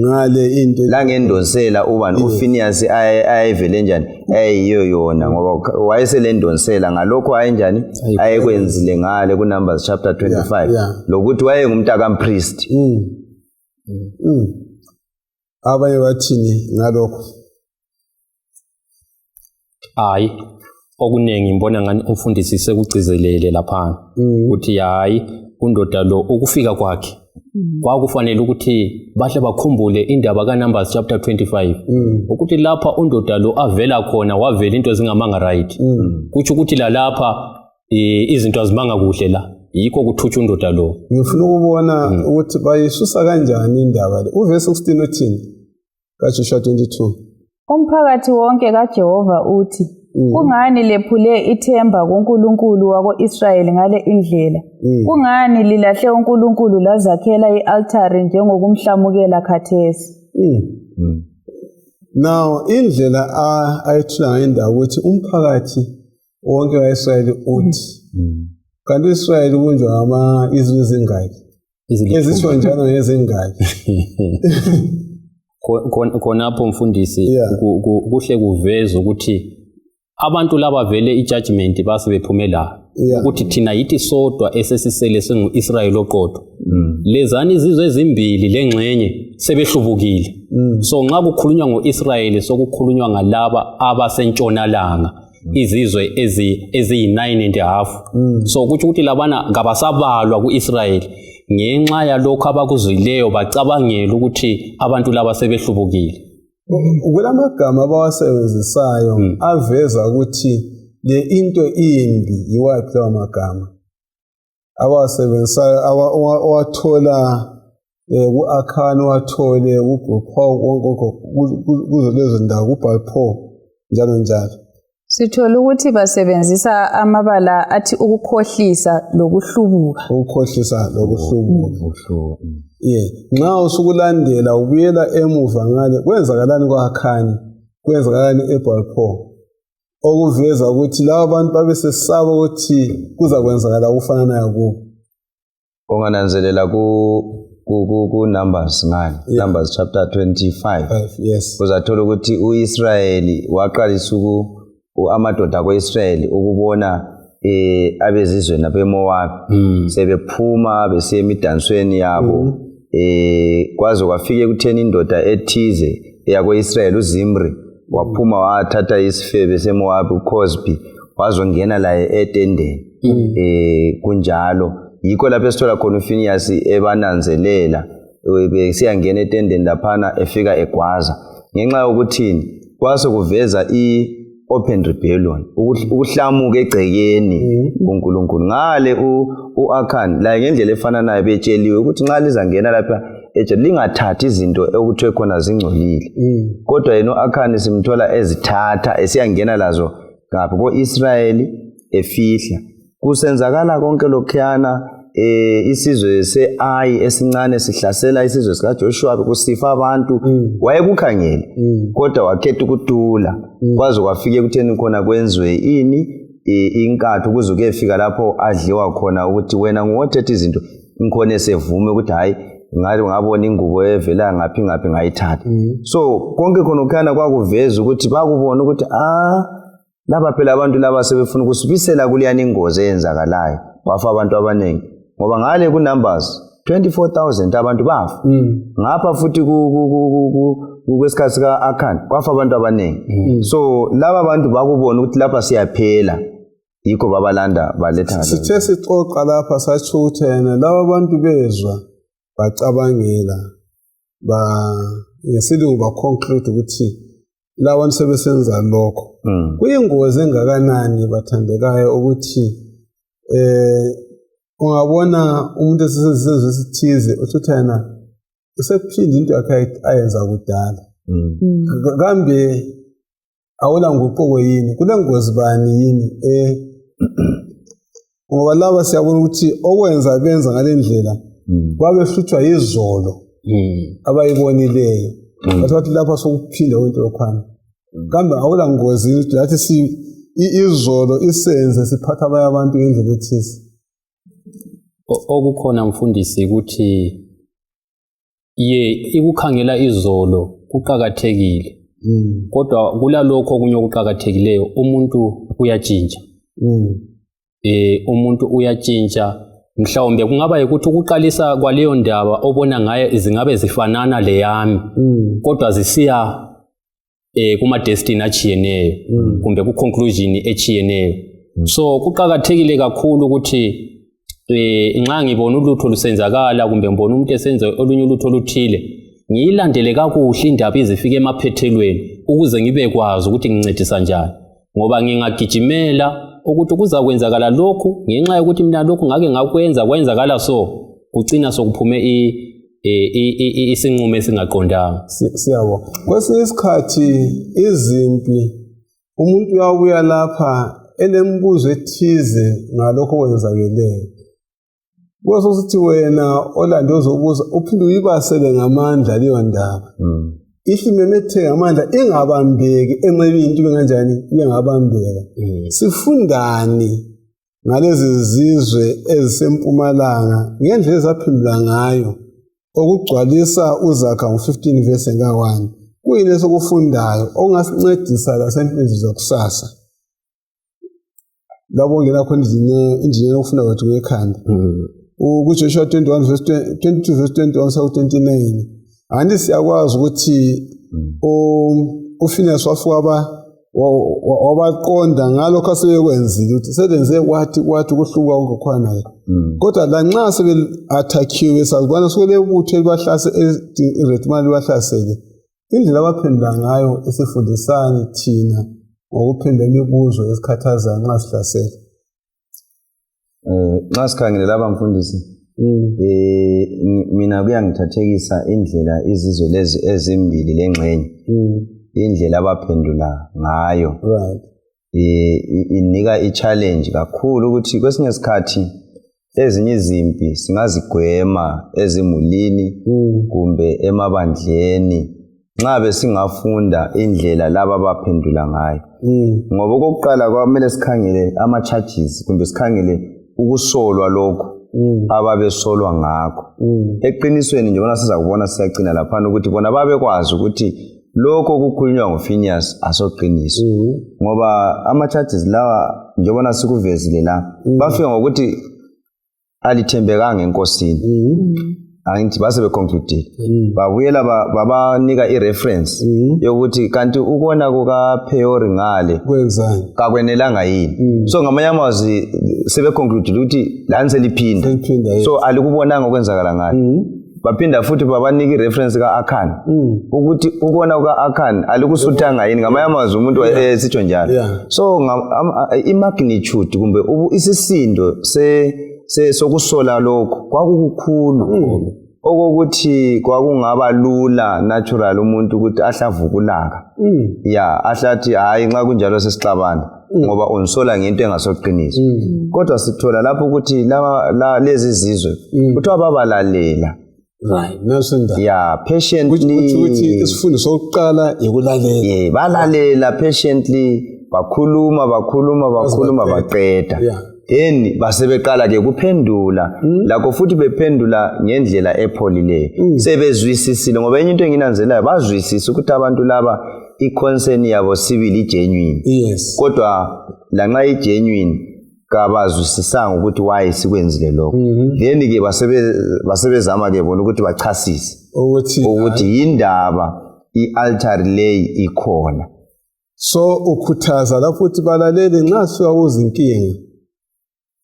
A: ngale into
C: langendonsela ubani uFiniyasi ayevele njani ayeyiyo yona, ngoba wayeselendonsela ngalokho ayenjani ayekwenzile ngale ku-Numbers chapter 25, lokuthi wayengumntakampristi.
A: Abanye bathini ngalokho?
B: Hayi, okuningi ngibona ngani umfundisi sekugcizelele laphana ukuthi hayi, undoda lo ukufika kwakhe kwakufanele ukuthi bahle bakhumbule indaba kaNumbers chapter 25, ukuthi lapha undoda lo avela khona wavela into zingamanga right. Kutsho ukuthi lalapha izinto azimanga kuhle la, yikho kuthutsha undoda lo.
A: Ngifuna ukubona ukuthi bayisusa kanjani indaba le. Uvesi 16 uthini kaJoshua 22?
D: Umphakathi wonke kaJehova uthi, kungani lephule ithemba kuNkulunkulu wako-Israyeli ngale indlela? Kungani lilahle uNkulunkulu lazakhela i-altare njengokumhlamukela khathesi?
A: Now indlela ayethula ngayo indaba ukuthi umphakathi wonke ka-Israyeli uthi, kanti u-Israyeli ubunjwa ngama izizwe ezingaki ezisho njalo ngezingaki?
B: Khonapho mfundisi, kuhle kuveza ukuthi abantu laba vele i-judgment base bephume la ukuthi thina yithi sodwa esesisele singu-Israyeli oqotho, lezani izizwe ezimbili lengxenye sebehlubukile. So nxa kukhulunywa ngo-Israyeli sokukhulunywa ngalaba abasentshonalanga, izizwe eziyi-9.5. So kutsho ukuthi labana kabasabalwa ku-Israyeli ngenxa yalokhu abakuzwileyo, bacabangela ukuthi abantu laba sebehlubukile.
A: Kulamagama abawasebenzisayo aveza ukuthi le into imbi. Yiwaphi lawa magama abawasebenzisayo owathola ku-Akhani, owathole kuGopha, kuzo lezo ndawo, kuBhalpho, njalo njalo?
D: Sithola ukuthi basebenzisa amabala athi ukukhohlisa lokuhlubuka.
A: Ukukhohlisa lokuhlubuka, ye. Nxa usukulandela ubuyela emuva ngale, kwenzakalani kwa-Akhani, kwenzakalani eBhalpho, okuveza ukuthi laba bantu babesesaba ukuthi kuzakwenzakala okufananayo kubo?
C: Ungananzelela ku Numbers ngale, Numbers chapter 25,
A: Five, yes.
C: Uzathola ukuthi uIsrayeli waqalisa amadoda akwa-Israyeli ukubona abezizweni abeMowabi sebephuma besiya emidansweni yabo, kwaze kwafika ekutheni indoda ethize eyako-Israyeli, uZimri, waphuma wathatha isifebe seMowabi uCosby, wazongena laye etendeni. Kunjalo yikho lapho esithola khona uFiniyasi ebananzelela besiyangena etendeni laphana, efika egwaza ngenxa yokuthini, kwase kuveza i-open rebellion, ukuhlamuka egcekeni kuNkulunkulu. Ngale u-Akan laye ngendlela efananayo betsheliwe ukuthi nxa lizangena lapha etshe lingathathi izinto okuthiwe khona zingcolile, kodwa yena u-Akhani simthola ezithatha esiyangena lazo ngapha ko-Israyeli efihla. Kusenzakala konke lokhuyana, isizwe se-Ayi esincane sihlasela isizwe sikaJoshua, kusifa abantu, wayekukhangele, kodwa wakhetha ukutula kwaze kwafika ekutheni khona kwenziwe ini, inkatho, kuze kuyefika lapho adliwa khona ukuthi wena nguwothetha izinto ngikhona, esevume ukuthi hhayi, ngathi ngabona ingubo evela ngaphi ngaphi ngayithatha. So konke khona kukhana kwakuveza ukuthi bakubona ukuthi ah, laba phela abantu laba sebefuna ukusibisela kuleyani ingozi eyenzakalayo, kwafa abantu abaningi, ngoba ngale ku-Numbers 24,000 abantu bafa, ngapha futhi kwesikhathi sika-Akan kwafa abantu abaningi. So laba bantu bakubona ukuthi lapha siyaphela, yikho babalanda baletha ngale.
A: Sithe sixoxa lapha satsho ukuthi yena laba bantu bezwa, bacabangela, ba ngesilungu ba-conclude ukuthi Labantu sebesenza lokho. Kuyingozi engakanani, bathandekayo, ukuthi ungabona umuntu esesenza isenzo esithize, uthi yena usephinda into yakhe ayenza kudala. Kambe awula nguquko yini? Kulengozi bani yini? Ngoba laba siyabona ukuthi okwenza benza ngale ndlela, babehlutshwa yizolo abayibonileyo. Bathi lapha sokuphinda kwento lokhwana. Kambe awula ngozi yini ukuthi lathi izolo isenze siphatha abanye abantu ngendlela ethize?
B: Okukhona, mfundisi, ukuthi ye ikukhangela izolo kuqakathekile, kodwa kulalokho okunye okuqakathekileyo, umuntu uyatshintsha. Umuntu uyatshintsha. Mhlawumbe kungaba yikuthi ukuqalisa kwaleyo ndaba obona ngayo zingabe zifanana leyami, kodwa zisiya kuma destiny atshiyeneyo kumbe ku conclusion etshiyeneyo. So kuqakathekile kakhulu ukuthi nxa ngibona ulutho lusenzakala kumbe ngibona umuntu esenza olunye ulutho oluthile, ngiyilandele kakuhle indaba izifike emaphethelweni, ukuze ngibe kwazi ukuthi ngincedisa njani, ngoba ngingagijimela ukuthi kuzakwenzakala lokhu ngenxa yokuthi mina lokhu ngake ngakwenza kwenzakala, so kucina sokuphume isinqumo esingaqondanga.
A: Siyabonga. Kwesinye isikhathi izimpi, umuntu uyabuya lapha elemibuzo ethize ngalokho okwenzakeleyo, kube sokuthi wena olande ozobuza uphinde uyibasele ngamandla leyo ndaba, ihle imemetheke ngamandla, ingabambeki enxebe into ibe kanjani, ibengabambeka. Sifundani ngalezi zizwe ezisempumalanga ngendlela ezaphendula ngayo okugcwalisa uZaga ngo-15 verse ka-1? Kuyini esikufundayo okungasincedisa lasempilweni zakusasa labo ongena khona endlini yokufunda kwethu kwekhanda? KuJoshua 21 verse 22 verse 21 saku 29, anti siyakwazi ukuthi uFinehas wafika wabaqonda ngalokho asebekwenzile, ukuthi sebenze kwathi kwathi ukuhlubuka konke naye. Kodwa lanxa sebe-athakhiwe, sazibona sokulebutho elibahlase iretimali libahlasele, indlela abaphendula ngayo isifundisani thina ngokuphendula imibuzo esikhathazayo nxa sihlasela?
C: Nxa sikhangele laba, mfundisi, mina kuyangithathekisa indlela izizwe lezi ezimbili lengxenye, indlela abaphendula ngayo. Inika i-challenge kakhulu ukuthi kwesinye isikhathi ezinye izimpi singazigwema ezimulini kumbe emabandleni nxa besingafunda indlela laba abaphendula ngayo, ngoba okokuqala kwamele sikhangele ama-charges kumbe sikhangele ukusolwa lokhu ababesolwa ngakho. Eqinisweni, njengoba siza kubona siyagcina laphana, ukuthi bona babekwazi ukuthi lokho okukhulunywa nguPhineas asoqiniso, ngoba ama-charges lawa, njengoba sikuvezile la, bafika ngokuthi alithembekanga enkosini. Angithi base beconcludile, babuyela babanika i-reference yokuthi kanti ukona kukaPeyori ngale
A: kwenzani
C: kakwenelanga yini? So ngamanye amazwi sebeconcludile ukuthi lani seliphinda.
A: Seliphinda, yes.
C: So alikubonanga okwenzakala ngale. Baphinda futhi babanika i-reference ka-Akan ukuthi ukona kuka-Akan alikusuthanga yini? Ngamanye amazwi umuntu esitsho njalo. So i-magnitude kumbe isisindo sokusola lokhu kwakukukhulu okokuthi kwakungaba lula natural umuntu ukuthi ahlavuke ulaka, ya, ahlathi hayi, nxa kunjalo sesixabana, ngoba ungisola ngento engasoqiniso. Kodwa sithola lapho ukuthi lezi zizwe kuthiwa babalalela.
A: Right, naso indaba.
C: Ya, patiently.
A: Kuthi ukuthi isifundo sokuqala ikulalela.
C: Yeah, balalela patiently, bakhuluma, bakhuluma, bakhuluma,
A: baqeda.
C: Baqeda. Then basebeqala ke kuphendula lakho futhi, bephendula ngendlela epholileyo, sebezwisisile, ngoba enye into enginanzelayo, bazwisise ukuthi abantu laba i-concern yabo sibili igenuine. Kodwa lanxa igenuine, kabazwisisanga ukuthi why sikwenzile lokho. Then ke basebezama ke bona ukuthi bachasise
A: ukuthi
C: ukuthi yindaba i-altari leyi ikhona.
A: So ukhuthaza lapho ukuthi balaleli nxa sifika kuzinkinga.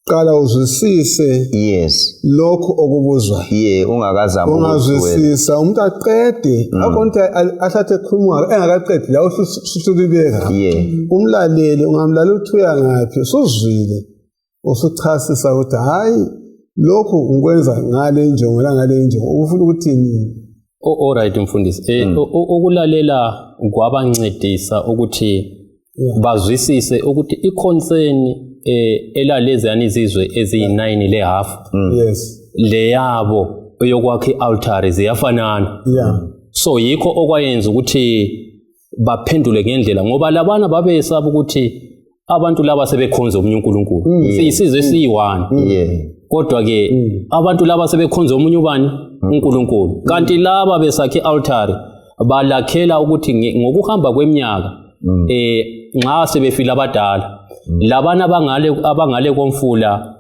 A: Qala uzwisise
C: Yes.
A: Lokhu okubuzwayo.
C: Ye, ungakazami.
A: Ungazwisisa umuntu aqede, akhona ukuthi ahlathe ekhuluma engakaqedi la usuhlulibeka. Umlalele, ungamlalela ukuthi uya ngaphi, usuzwile, usuchasisa ukuthi hhayi lokhu ngikwenza ngale njongo langale njongo, ufuna ukuthini?
B: Alright mfundisi, ukulalela kwabancedisa ukuthi bazwisise ukuthi i-concern elaleziyana izizwe eziyi-9 le-half leyabo eyokwakha i-altare ziyafanana. So yikho okwayenza ukuthi baphendule ngendlela, ngoba labana babesaba ukuthi abantu laba sebekhonza omunye uNkulunkulu. Siyisizwe esiyi-1. Kodwa ke abantu laba sebekhonza omunye ubani? uNkulunkulu. Kanti laba besakhe i-altare balakhela ukuthi ngokuhamba kweminyaka nxa sebefile abadala labana abangale komfula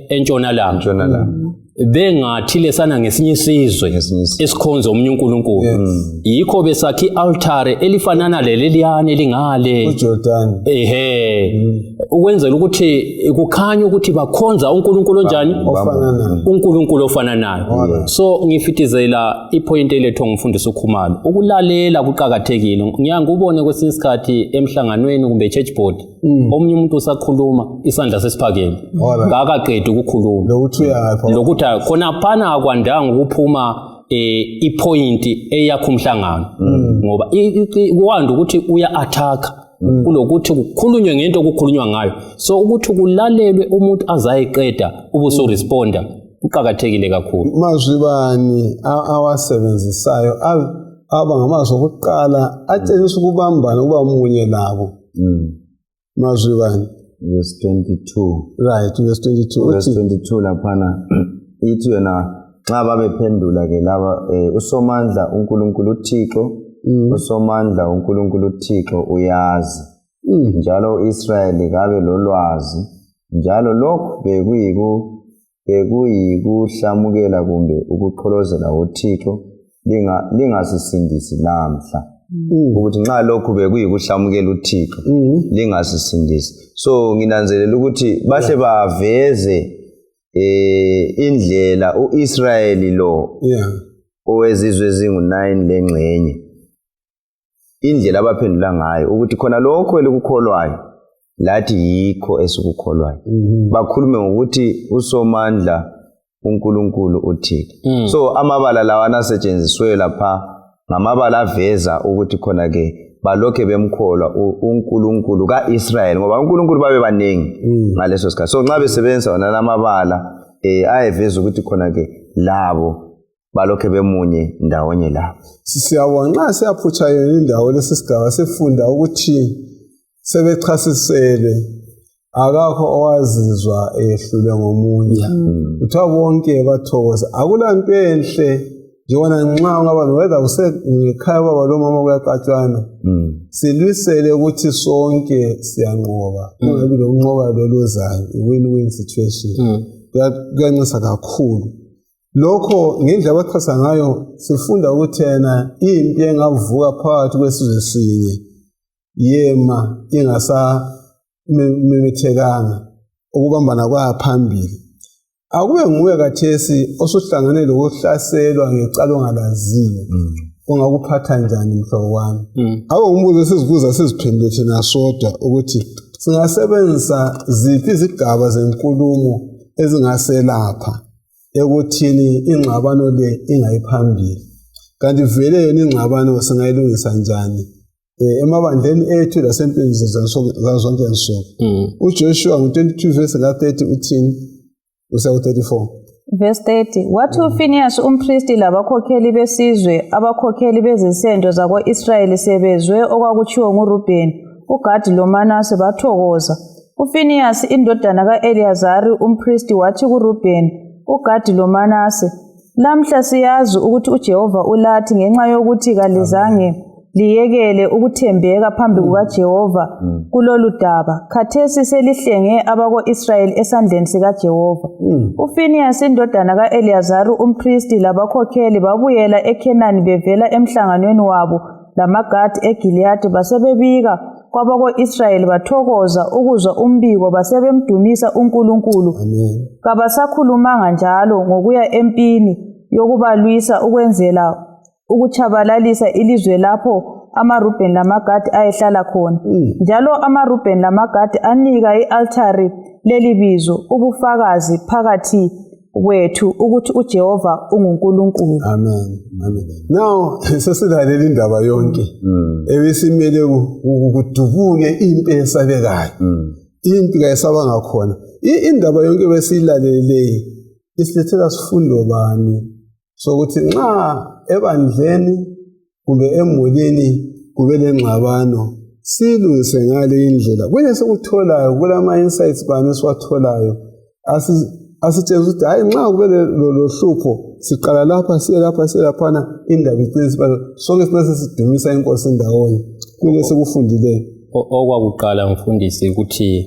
B: entshonalanga bengathi lesana ngesinye isizwe esikhonza omunye uNkulunkulu. Yikho besakhe i-altare elifanana leliyana elingale
A: uJordan.
B: Ehe, ukwenzela ukuthi kukhanye ukuthi bakhonza uNkulunkulu onjani, uNkulunkulu ofananayo. So ngifithizela i-point elethwa ngumfundisi uKhumalo, ukulalela kuqakathekile. Ngiyangubone kwesinye isikhathi emhlanganweni kumbe church board, omunye umuntu usakhuluma isandla sesiphakeme, kakaqedi ukukhuluma, lokuthi khonaphana akwandanga ukuphuma i-point eyakho umhlangano, ngoba kuwanda ukuthi uya-attack kulokuthi kukhulunywe ngento okukhulunywa ngayo. So ukuthi kulalelwe umuntu azayiqeda ubusuresponda kuqakathekile kakhulu.
A: Mazwi bani awasebenzisayo aba ngamazwi okuqala atshengisa ukubambana ukuba munye labo? Mazwi bani?
C: Verse 22.
A: Right, verse 22.
C: Verse 22 laphana ithi yona nxa babephendula ke laba uSomandla uNkulunkulu uThixo, uSomandla uNkulunkulu uThixo uyazi, njalo uIsrayeli kabe lolwazi, njalo lokhu bekuyikuhlamukela kumbe ukuqholozela uThixo, lingasisindisi lamhla. Ukuthi nxa lokhu bekuyikuhlamukela uThixo, lingasisindisi. So nginanzelela ukuthi bahle baveze indlela uIsrayeli lo owezizwe ezingu-9 lengxenye, indlela abaphendula ngayo ukuthi khona lokho elikukholwayo lathi yikho esikukholwayo. Bakhulume ngokuthi uSomandla uNkulunkulu uThixo. So amabala lawana asetshenziswe lapha ngamabala aveza ukuthi khona ke balokhe bemkholwa uNkulunkulu kaIsrayeli, ngoba uNkulunkulu babe baningi ngaleso sikhathi. So nxa besebenzisa wona lamabala ayeveza ukuthi khona ke labo balokhe bemunye ndawonye labo.
A: Siyabonga. Nxa siyaphutsha yona indawo lesi sigaba sifunda ukuthi sebechasisele akakho owazizwa ehlulwe ngomunye. Kuthiwa bonke bathokoza. Akulanto enhle njengona nxa ungaba whether usengekhaya baba lomama kuyaxatshwana, silwisele ukuthi sonke siyanqoba, kungabi lokunqoba loluzayo, i-win-win situation. Kuyancisa kakhulu lokho. Ngendlela abachasa ngayo sifunda ukuthi yena impi engavuka phakathi kwesizwe sinye yema ingasamemethekanga, ukubambana kwaya phambili. Akube nguwe khathesi osuhlangane lokuhlaselwa ngecala ongalaziyo, ungakuphatha njani mhlobo wami? Abe umbuzo esizibuza siziphendule thina sodwa ukuthi singasebenzisa ziphi izigaba zenkulumo ezingaselapha ekuthini ingxabano le ingayiphambili. Kanti vele yona ingxabano singayilungisa njani emabandleni ethu lasempilweni zonke nsuku? uJoshua ngo-22 verse ka-30 uthini? Usiya ku-34.
D: Verse 30. Wathi uFiniyasi umpristi labakhokheli besizwe, abakhokheli bezisendo zako-Israyeli sebezwe okwakutshiwo nguRubheni, uGadi loManase, bathokoza. uFiniyasi indodana ka-Eliyazari umpristi wathi kuRubheni, uGadi loManase, lamhla siyazi ukuthi uJehova ulathi ngenxa yokuthi kalizange liyekele ukuthembeka phambi kukaJehova kulolu daba. Khathesi selihlenge abako-Israyeli esandleni sikaJehova. uFiniyasi indodana ka-Eliyazari umpristi labakhokheli babuyela eKhenani bevela emhlanganweni wabo lamaGadi eGiliyadi, basebebika kwabako-Israyeli bathokoza ukuzwa umbiko basebemdumisa uNkulunkulu.
A: Amen.
D: Kabasakhulumanga njalo ngokuya empini yokubalwisa ukwenzela ukutshabalalisa ilizwe lapho amaRubheni lamaGadi ayehlala khona. Njalo amaRubheni lamaGadi anika i-altari leli bizo, ubufakazi phakathi kwethu ukuthi uJehova unguNkulunkulu.
A: Amen. Amen. Now sesilalela indaba yonke ebesimele kudubuke impi esabekayo. Impi kayisabanga khona. Indaba yonke besiyilaleleyi isilethela sifundo bani sokuthi nxa ebandleni kumbe emulini kube lengxabano siyilungise ngale indlela. Kwenye sikutholayo kulama insights bani esiwatholayo asitshengisa ukuthi hayi nxa kube lohlupho siqala lapha siye lapha siye laphana indaba icine siba sonke sicine sesidumisa inkosi ndawonye kule sikufundileyo.
B: Okwakuqala mfundisi ukuthi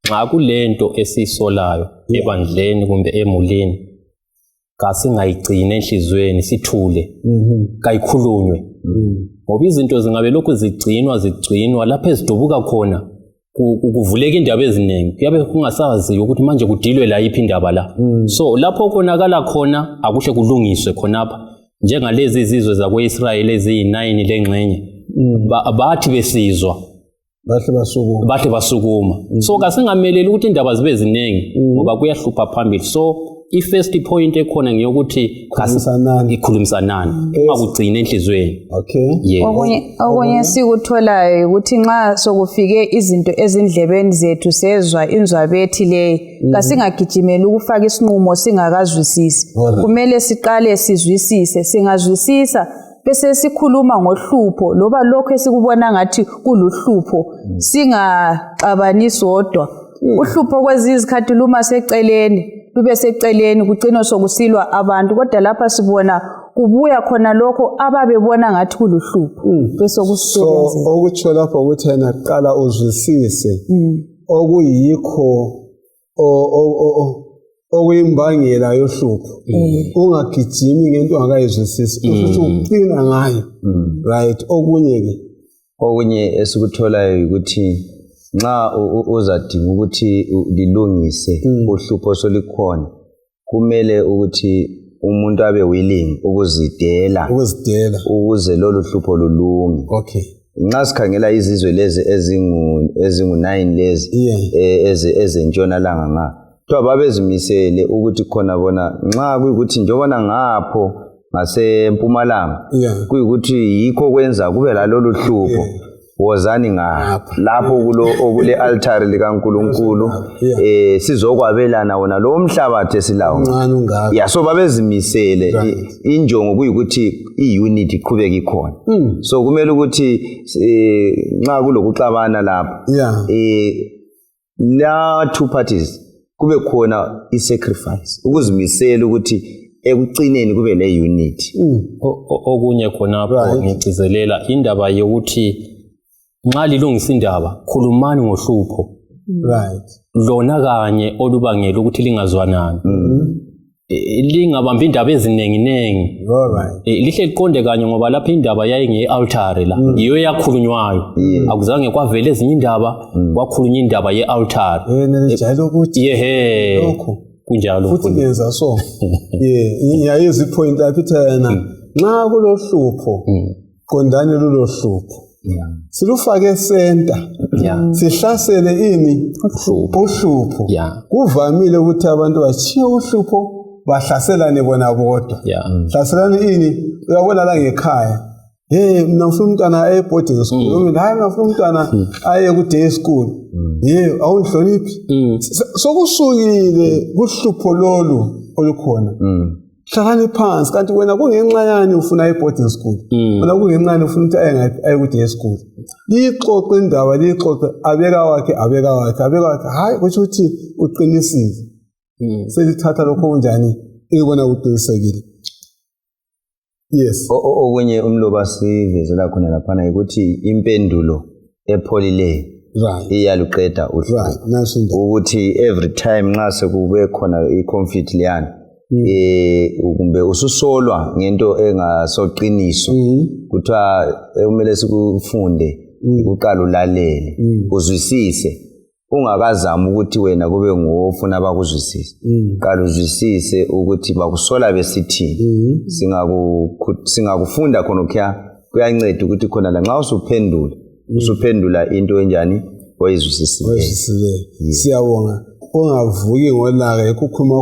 B: nxa kulento esiyisolayo ebandleni kumbe emulini kasingayigcini enhliziyweni, sithule, kayikhulunywe, ngoba izinto zingabe lokhu zigcinwa lapho ezidubuka khona kuvuleka indaba eziningi, kuyabe kungasaziyo ukuthi manje kudilwe la yiphi indaba la. So lapho konakala khona akuhle kulungiswe khonapha, njengalezi izizwe zakwa-Israyeli eziyi-9 lengxenye bathi besizwa
A: bahle
B: basukuma. So kasingameleli ukuthi indaba zibe ziningi ngoba kuyahlupha phambili. So i-first point ekhona ngeyokuthi ikhulumisanani, ungakugcini enhliziyweni.
A: Okay.
B: Yeah.
D: Okunye sikutholayo ukuthi nxa sokufike izinto ezindlebeni zethu sezwa inzwabethi leyi, kasingagijimeli ukufaka isinqumo singakazwisisi. Kumele siqale sizwisise, singazwisisa bese sikhuluma ngohlupho loba lokho esikubona ngathi kuluhlupho, singaxabani sodwa. Uhlupho kwezinye izikhathi luma seceleni, lube seceleni kucine sokusilwa abantu, kodwa lapha sibona kubuya khona lokho ababebona ngathi kuluhlupho bese
A: kusuka. So okutsho lapho ukuthi yena qala uzwisise okuyikho okuyimbangela yohlupho, ungagijimi ngento ongakayizwisisi, usuthi uqina ngayo. Right. Okunye-ke
C: okunye esikutholayo ukuthi nxa uzadinga ukuthi lilungise uhlupho solikhona, kumele ukuthi umuntu abe willing ukuzidela ukuze lolu hlupho lulunge.
A: Okay.
C: Nxa sikhangela izizwe lezi ezingu-9 lezi ezentshonalanga nga kuthiwa babezimisele ukuthi khona bona nxa kuyikuthi njengobana ngapho ngasempumalanga kuyikuthi yikho kwenza kube lalolu hlupho, wozani ngapha lapho okule altari likaNkulunkulu, sizokwabelana wona lo mhlabathi esilawo. So babezimisele, injongo kuyikuthi i-unity iqhubeke ikhona. So kumele ukuthi nxa kulokuxabana lapho la two parties kube khona i-sacrifice, ukuzimisela ukuthi ekucineni kube le unity.
B: Okunye khonapho ngigcizelela indaba yokuthi nxa lilungisa indaba khulumani ngohlupho lona kanye olubangela ukuthi lingazwanani, lingabambi indaba eziningi-ningi, lihle liqonde kanye, ngoba lapho indaba yayingeye-altare la yiyo eyakhulunywayo, akuzange kwavela ezinye indaba, kwakhulunywa indaba ye-altare.
A: Yehe,
B: kunjalo
A: futhi ngenza so. Ngiyayizwa i-point lapho ithi yena nxa kulohlupho qondani lulohlupho, silufake center, sihlasele ini uhlupho. Kuvamile ukuthi abantu batshiye uhlupho bahlaselane bona bodwa. Hlaselane ini, uyabona la ngekhaya, hey mina ngifuna umntwana aye boarding school, mina hayi mina ngifuna umntwana aye ku day school, hey awungihloniphi. Sokusukile kuhlupho lolu olukhona. Hlalani phansi, kanti wena kungenxa yani ufuna i-boarding school, wena kungenxa yani ufuna ukuthi aye ku-day school. Liyixoxe indaba, liyixoxe, abeka wakhe abeka wakhe abeka wakhe, hayi kusho ukuthi uqinisile. Selithatha lokho kunjani ilibona kuqinisekile. Yes.
C: Okunye umloba sivezela khona laphana ukuthi impendulo epholileyo iyaluqeda uhlupho, ukuthi every time nxa sekube khona i-conflict leyana kumbe ususolwa ngento engasoqiniso, kuthiwa kumele sikufunde Ukuqala ulalele, uzwisise, ungakazami ukuthi wena kube nguwe ofuna bakuzwisise. Qala uzwisise ukuthi bakusola besithini. Singakufunda khonokhuya, kuyanceda ukuthi khona la nxa usuphendula, usuphendula into enjani oyizwisisileyo.
A: Oyizwisisileyo. Siyabonga. Ungavuki ngolaka, yikho ukhuluma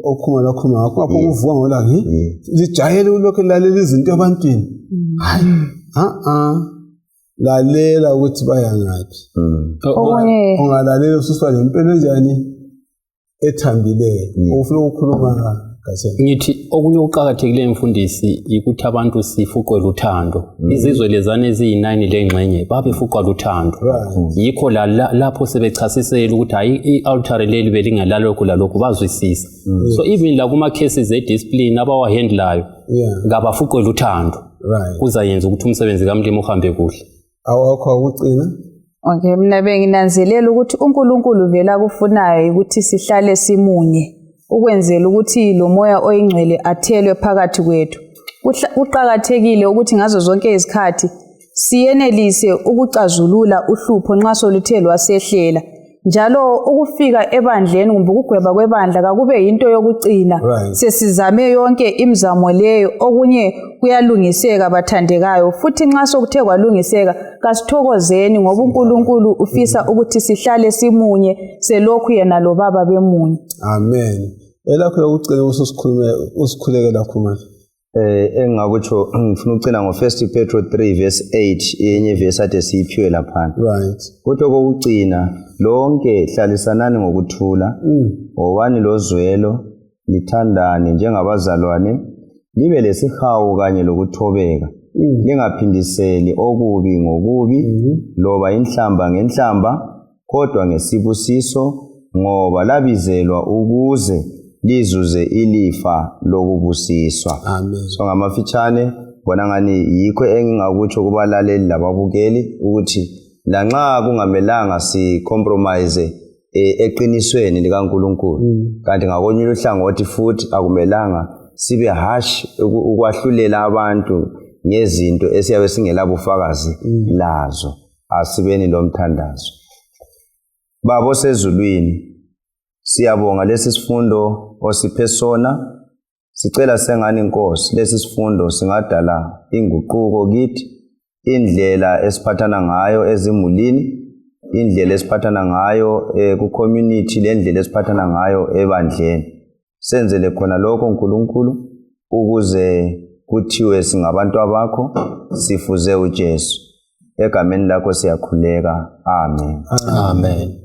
A: okhuluma lokhuluma ngakho, ungapho ukuvuka ngolaka, lijayele ulokhu lalela izinto ebantwini. Hayi, lalela ukuthi baya ngaphi. Ungalalela ususwa lempilo enjani ethambileyo. Ufuna ukukhuluma Gaseni?
B: Ngithi okunye okuqakathekileyo mfundisi yikuthi abantu sifuqwe luthando. Izizwe lezana eziyi-9 lengxenye babefuqwa luthando. Yikho lapho sebechasisela ukuthi hayi, i-altare leli belingelalokhu lalokhu, bazwisisa. So even la kuma-cases e-discipline abawahandlayo, kabafuqwe luthando. Kuzayenza ukuthi umsebenzi kamlimi uhambe kuhle.
A: Awakho akucina?
D: Okay, mina benginanzelela ukuthi uNkulunkulu vele akufunayo ukuthi sihlale simunye, ukwenzela ukuthi lo moya oyingcwele athelwe phakathi kwethu. Kuqakathekile ukuthi ngazo zonke izikhathi siyenelise ukucazulula uhlupho nxa soluthe lwasehlela. Njalo ukufika ebandleni kumbe ukugweba kwebandla kakube yinto yokucina. Sesizame yonke imizamo leyo, okunye kuyalungiseka bathandekayo. Futhi nxa sokuthe kwalungiseka, kasithokozeni ngoba uNkulunkulu ufisa ukuthi sihlale simunye, selokhu yena lo baba bemunye.
A: Amen. Elakho lokucina ususikhulume usikhulekela khumalo.
C: Engingakutsho, ngifuna ukucina ngo-1 Petro 3 verse 8, enye verse ade siyiphiwe laphana. Kuthi okokugcina, lonke hlalisanani ngokuthula, wobani lozwelo, lithandane njengabazalwane, libe lesihawu kanye lokuthobeka. Lingaphindiseli okubi ngokubi, loba inhlamba ngenhlamba, kodwa ngesibusiso, ngoba labizelwa ukuze lizuze ilifa lokubusiswa.
A: Amen.
C: So ngamafitshane bona ngani yikho engingakutsho kubalaleli lababukeli, ukuthi lanxa kungamelanga si-compromise eqinisweni likaNkulunkulu, kanti ngakolunye uhlangothi futhi akumelanga sibe harsh ukwahlulela abantu ngezinto esiyabe singelabufakazi lazo. Asibeni lomthandazo. Baba osezulwini, siyabonga lesi sifundo osiphe sona. Sicela sengani Nkosi lesi sifundo singadala inguquko kithi, indlela esiphathana ngayo ezimulini, indlela esiphathana ngayo ku-community, lendlela esiphathana ngayo ebandleni. Senzele khona lokho Nkulunkulu, ukuze kuthiwe singabantu abakho, sifuze uJesu. Egameni lakho siyakhuleka. Amen.
B: Amen.